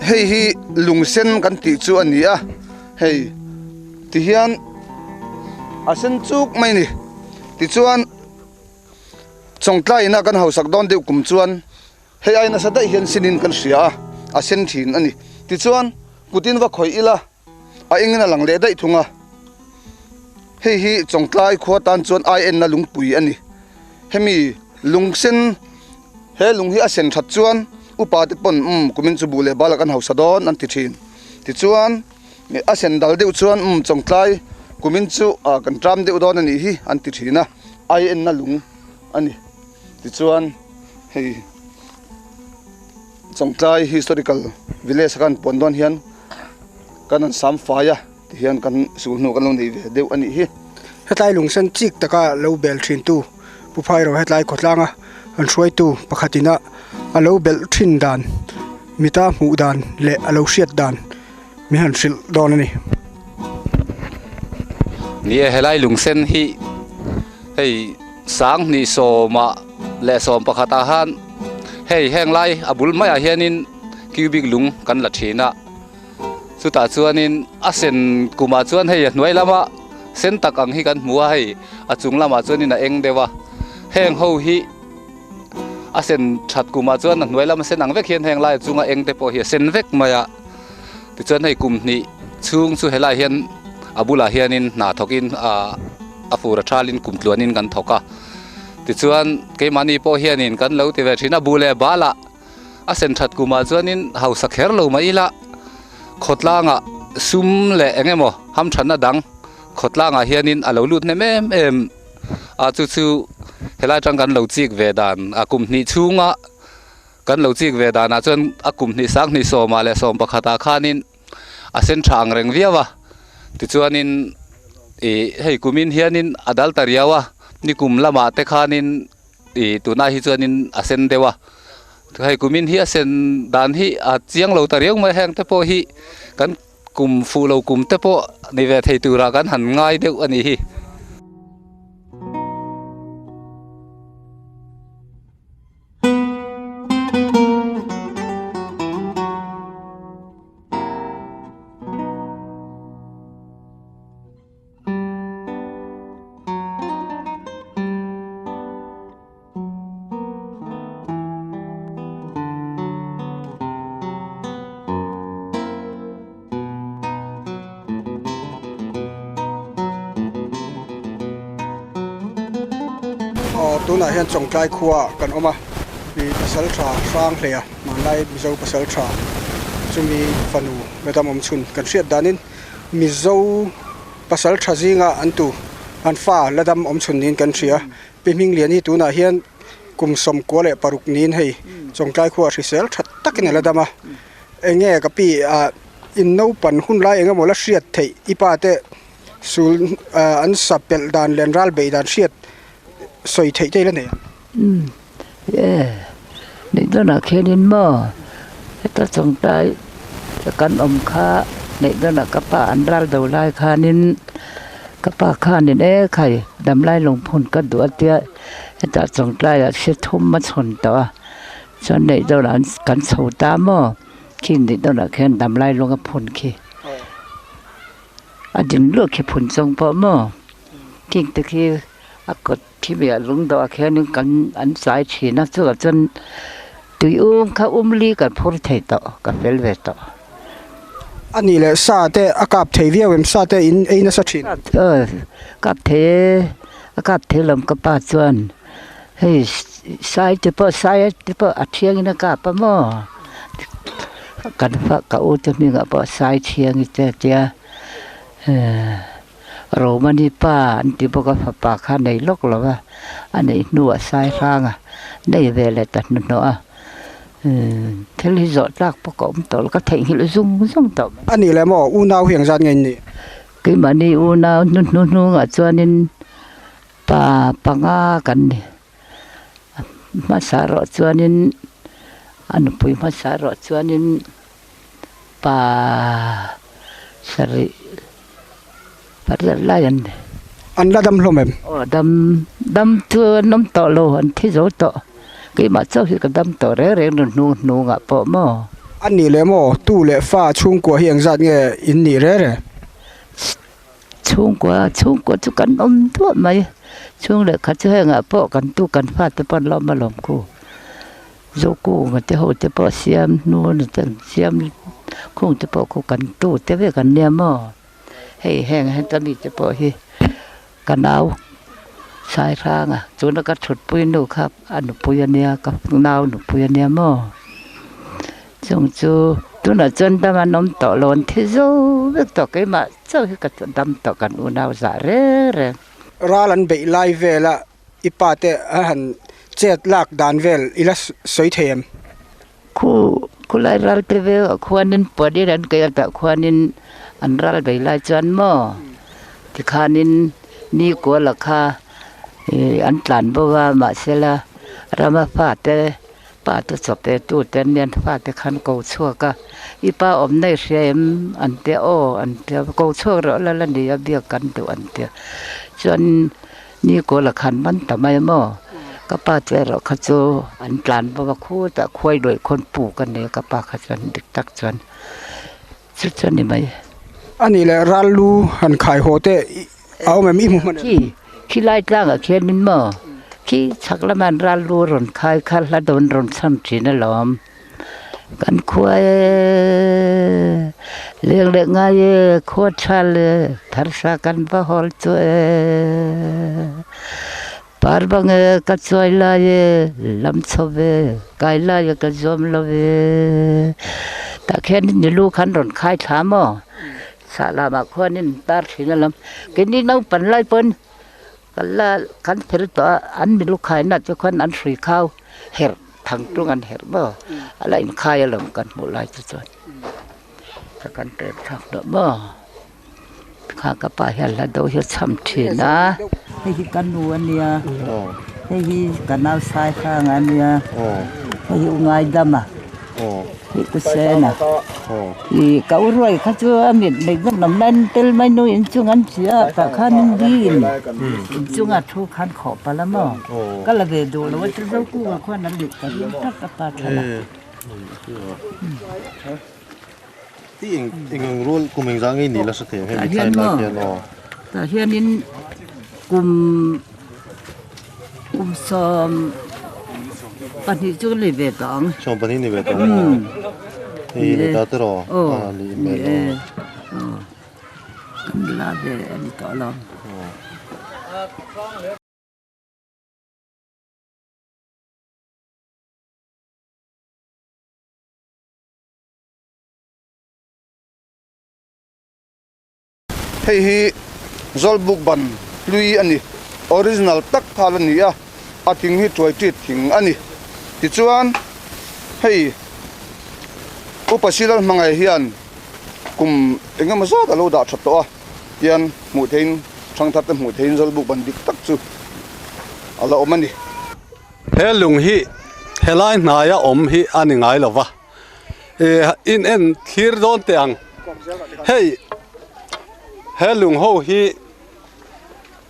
Hei hi lungsen kan tih chu a ni a, hei tihian a sen chuk mai a ni. Tichuan Chawngtlai ina kan hausak dawn deuh kum chuan hei ai nasa daih hian sinin kan hria a, a sen thin a ni. Tichuan kutin va khawih ila. A engin a lang leh daih thung a, hei hi Chawngtlai khua tan chuan ai enna lungpui a ni. Hemi lung sen, he lung hi a sen that chuan Upa te pawn umm kumin chu buh leh bal ah kan hausa dawn an ti thin. Tichuan a sen dal deuh chuan umm Chawngtlai kumin chu ah kan tram deuh dawn a nih hi an ti thin a, ai enna lung a ni. Tichuan hei Chawngtlai historical village a kan puan dawn hian kan han sam fai a tihian kan sulhnu kan lo nei ve deuh a nih hi. Hetlai lungsen chik taka lo bel thintu Pu Phairo hetlai khawtlanga an hruaitu pakhatina a lo belh thin dan mita hmuh dan leh a lo hriat dan min han hrilh dawn a ni. Ni e, helai lungsen hi hei Sanghnih sawmah leh sawm pakhatah khan hei heng lai a bul maiah hianin cubic lung kan la thin a, chutah chuanin a sen kumah chuan hei a hnuai lama sen tak ang hi kan hmu a, hei a chung lamah chuanin a eng deuh a, heng ho hi a sen that kumah chuan a hnuai lama sen ang vek hian heng lai a chunga eng te pawh hi a sen vek mai a, tichuan hei kum hnih chhung chu helaiah hian a bulah hianin hna thawkin ahh. A fur a thalin kum tluanin kan thawk a, tichuan keimahni pawh hianin kan lo ti ve thin a, bu leh balah a sen that kumah chuanin hausa kher lo mai ila khawtlangah sum leh eng emaw hamthanna dang khawtlangah hianin a lo lut hnem em em a, chu chu helai atang kan lo chik ve dan a kum hnih chhunga kan lo chik ve danah chuan a kum hnih sanghnih sawmah leh sawm pakhatah khanin. a sen tha ang reng viau a tichuanin ih hei kumin hianin a dal ta riau a nikum lamah te khanin ih tunah hi chuanin a sen deuh a hei kumin hi a sen dan hi a chiang lo ta riau mai a heng te pawh hi kan kum fuh lo kum te pawh ni ve thei turah kan han ngai deuh a nih hi. Aw tunah hian Chawngtlai khua kan awm a ih pasal tha hrang hle a hmanlai Mizo pasal tha chumi fanu Madam Awmchhun kan hriat danin Mizo pasal tha zinga an tu an fa la dam awmchhun niin kan hria Pi Hminglian hi tunah hian kum sawmkua leh paruk niin hei Chawngtlai khua hrisel tha takin a la dam a. Enge ka pi ah in naupan hun lai eng emaw la hriat theih i pa te sul ah an sa pelh dan leh an ral beih dan hriat sawi theih te i la nei ang. Umm e neih dawnah khianin maw heta chawngtai kan awm kha neih dawnah ka pa an ral do lai khanin ka pa khanin e khai damlai lungphun ka duh a tia heta chawngtlaiah hre thum a chhawn tawh a. Chuan neih deuh lah kan chho ta maw khi neih deuh lah khian damlai lung a phun khi a ding luah khi phun chung pawh maw khing te khi a kawt khi mi ah lung dawh ah khianin kan an chai thin a chuvang chuan tui um kha um li kan phur thei tawh ka fel ve tawh. A nih leh sa te a kap thei viau em sa te in ei nasa thin? Aw kap thei e a kap thei lawm ka pa chuan. Hei sai te pawh sai te pawh a thiangin a kap a maw kan fa ka u te hmingah pawh sai thiangi te a tia Romani pa an ti bawk a fapa kha a nei lawk lo va a neih hnuah sai hrang a nei ve leh ta hnuhnawh a thil hi zawh tlak pawh ka awm tawh lo ka theihnghilh zung zung tawh mai. A nih leh maw unau hi engzat nge in nih? Keimahni unau hnuhnungah chuanin. Pa panga kan ni. Hmasa erawh chuanin a nupui hmasa erawh chuanin pa sarih pariat lai an ni. An la dam hlawm em? Aw dam dam chu an awm tawh lo an thi zo tawh. Keimah chauh hi ka dam tawh reng reng lo hnung hnungah pawh maw. A nih leh maw tu leh fa chhungkua hi engzat nge in nih reng reng? Chhungkua chhungkua chu kan awm duah mai chhung leh khat chu hengah pawh kan tu kan fate pawh an la awm alawm khu zokunga te ho te pawh siam hnu ni te an siam khung te pawh khu kan tu te vek an nia maw hei heng heta mi te pawh hi ka nau Saihranga tuna ka thutpui nu kha a nupui a nia ka nau nupui a nia maw. Chung chu tunah chuan dam an awm tawh lo an thi zo vek tawh keimah chauh hi ka dam tawh kan unau zah reng reng. Ral an beih lai vela i pa te a han chet lak dan vel i la sawi thei em? Khu khulai ral te vel ah khuanin puanin an kei a tah khuanin an ral bei lai chuan maw tikhanin ni kuala kha ih an tlan bo a mahsela rama fate pa te chaw pe tu te an nia fate khan ko chhuak a i pa awm na i hria em an tia aw an tia ko chhuak rawh la la ni a biak kan duh an tia chuan Ni kawl a khan man ta mai maw? Ka pa chu erawh kha chu an tlan bawk a, khutah khuai luaih khawn puk a nia ka pa kha chuan dik tak chuan chu chu a ni mai. A nih leh ral lu han khai haw te a awm em i hmu hman em? Khi khi lai tlangah khianin maw khi chhak lama an ral lu rawn khai kha hla dawn rawn cham thin alawm. Kan khua e, leng leh ngai e, khua tha le tharsa kan va hawl chu e. Par bang e ka chuai lai e, lam chho ve, kai lai e ka zuam lo ve. Tah khian ni lu khan rawn khai thla maw? Sah lamah khuanin tar thin a lam. Keini naupan lai pawn kan la kan fel tawh a, an milu khaina te khuan an hrui khau herh. Thang tung an herh maw? A la inkhai alawm kan hmuh lai chu chuan ka kan pek thlak tawh maw? Kha ka pa hian hla do hi a cham thin a. Hei hi ka nu a nia, hei hi ka nau sai hrang a nia, hei hi u Ngaidam a. Hei ku sen a. Ih ka u ruai kha chu a mit neih vek lo mai tel mai nu inchung an chi a tah khan in ding inchunga thu khan khawh palh a maw ka la ve duh lo a chu zo kunga khuan an lut ta ring tak a pa thala. Ti eng eng rual kum eng zah ngei ni la hre thei ang hemi thlai lai hian aw. Tah hianin kum Kum 12 chu ni ve tawh ang. 12 ni ve tawh ang aw. Hei ni ta te rawh. Aw ni email aw. Aw. Kan la ve a ni tawh lo. Hei hi Zawlbuk ban hlui a ni. Original tak phal a ni a, a thing hi tuai tit thing a ni. Tichuan, hei Upa Silal hmangaih hian kum eng emaw zat a lo dah that tawh a, tian hmuh theihin thangthar te hmuh theihin Zawlbuk ban dik tak chu a la awm a ni. He lung hi helai hnaia awm hi a ni ngai lo va. In en thlir dawn teh ang. Hei he lung ho hi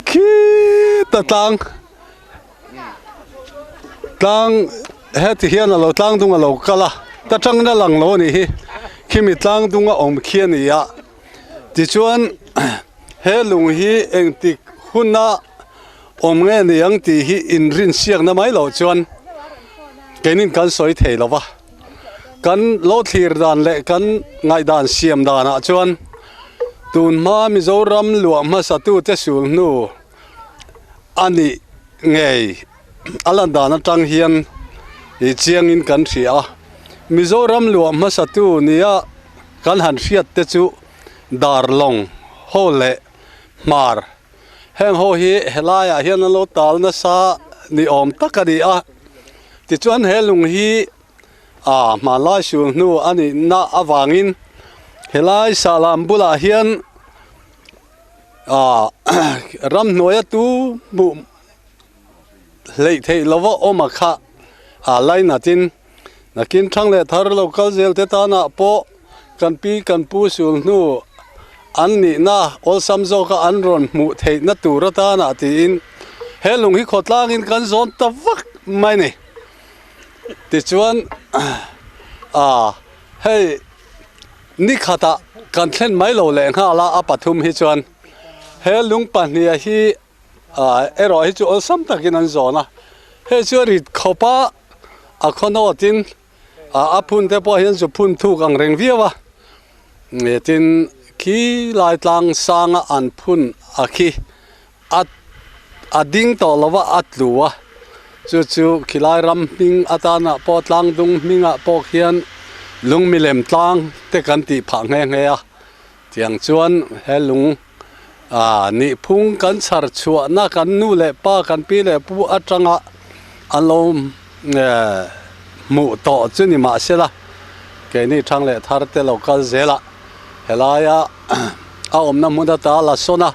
khita tlang tlang heti hian a lo tlang dung a lo kal a ta tangin a lang lo a nih hi khimi tlang dunga awm khi a ni a tichuan he lung hi engtik huna awm nge ni ang tih hi inrinsiakna mai loh chuan keinin kan sawi thei lo va. Kan lo thlir dan leh kan ngaihdan siam danah chuan tun hma Mizoram luah hmasatute sul hnu a nih ngei a lan dan atang hian ih chiangin kan hria a. Mizoram luah hmasatu nia kan han hriat te chu Darlawng ho leh Hmar Heng ho hi helaiah hian an lo tal nasa ni awm tak a ni a, tichuan he lung hi ah hmanlai sul hnu a nihna avangin helai sahlam bulah hian ah ramhnuaia tu hmuh hleih theih lova awm a kha ah lainatin nakin thang leh thar lo kal zel te tanah pawh kan pi kan pu sul hnu an nihna awlsam zawka an rawn hmuh theihna tur atana tiin he lung hi khawtlangin kan zawn ta vak mai ni. Tichuan ah hei ni khatah kan thlen mai lo leh nghal a a pathum hi chuan he lung pahnih hi ah erawh hi chu awlsam takin an zawn a hei chu a rit khawp a a khawnawtin ah a phun te pawh hian zu phun thuk ang reng viau a nge tin khi lai tlang sanga an phun a khi a a ding tawh lo va a tlu a chu chu khilai ram hming atana pawh tlang dung hmingah pawh khian. Lung milem tlang te kan tih phah nghe nghe a, tiang chuan he lung ah nihphung kan chhar chhuahna kan nu leh pa kan pi leh pu atanga an lo hmuh tawh chu ni mahsela keini thang leh thar te lo kal zel a, helaia a awmna hmun ata la sawn a,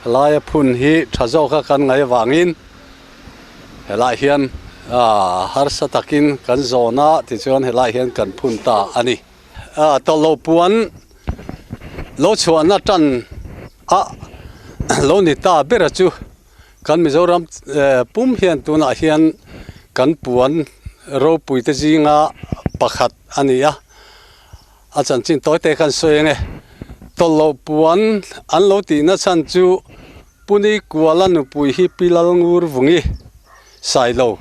helaia phun hi tha zawka kan ngaih avangin. Helaiah hian harsa takin kan zawn a, tichuan helaiah hian kan phun ta a ni. Tawlhloh puan lo chhuahna tan a lo ni ta ber a chu kan Mizoram pum hian tunah hian kan puan ropui te zinga pakhat a ni a, a chanchin tawi te kan sawi ang e. Tawlhloh puan an lo tihna chhan chu Puni Kuala nupui hi Pi Lalngur Vungi Sailo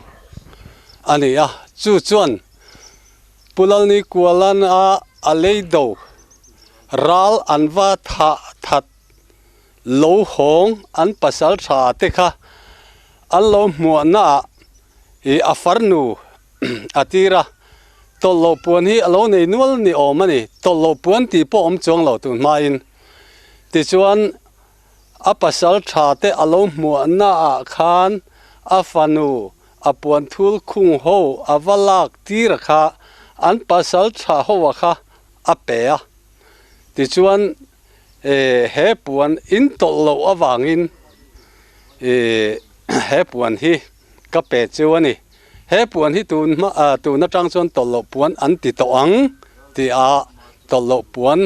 a ni a, chu chuan Pu Lalni Kualan a a lei do ral an va thah that lo hawng an pasal tha te kha an lo hmuahna ah i a farnu a tir a, tawlh loh puan hi a lo nei nual ni awm a ni, tawlh loh puan tih pawh awm chuang lo tun hmain tichuan A pasal tha te a lo hmuahna ah khan a fanu a puan thul khung ho a va lak tir a kha an pasal tha ho a kha a pe a. Tichuan he puan in tawlh loh avangin he puan hi ka pe chu a ni. He puan hi tun hma tun atang chuan tawlh loh puan an ti tawh ang tih a tawlh loh puan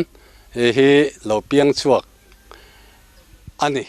hi lo piang chhuak a ni.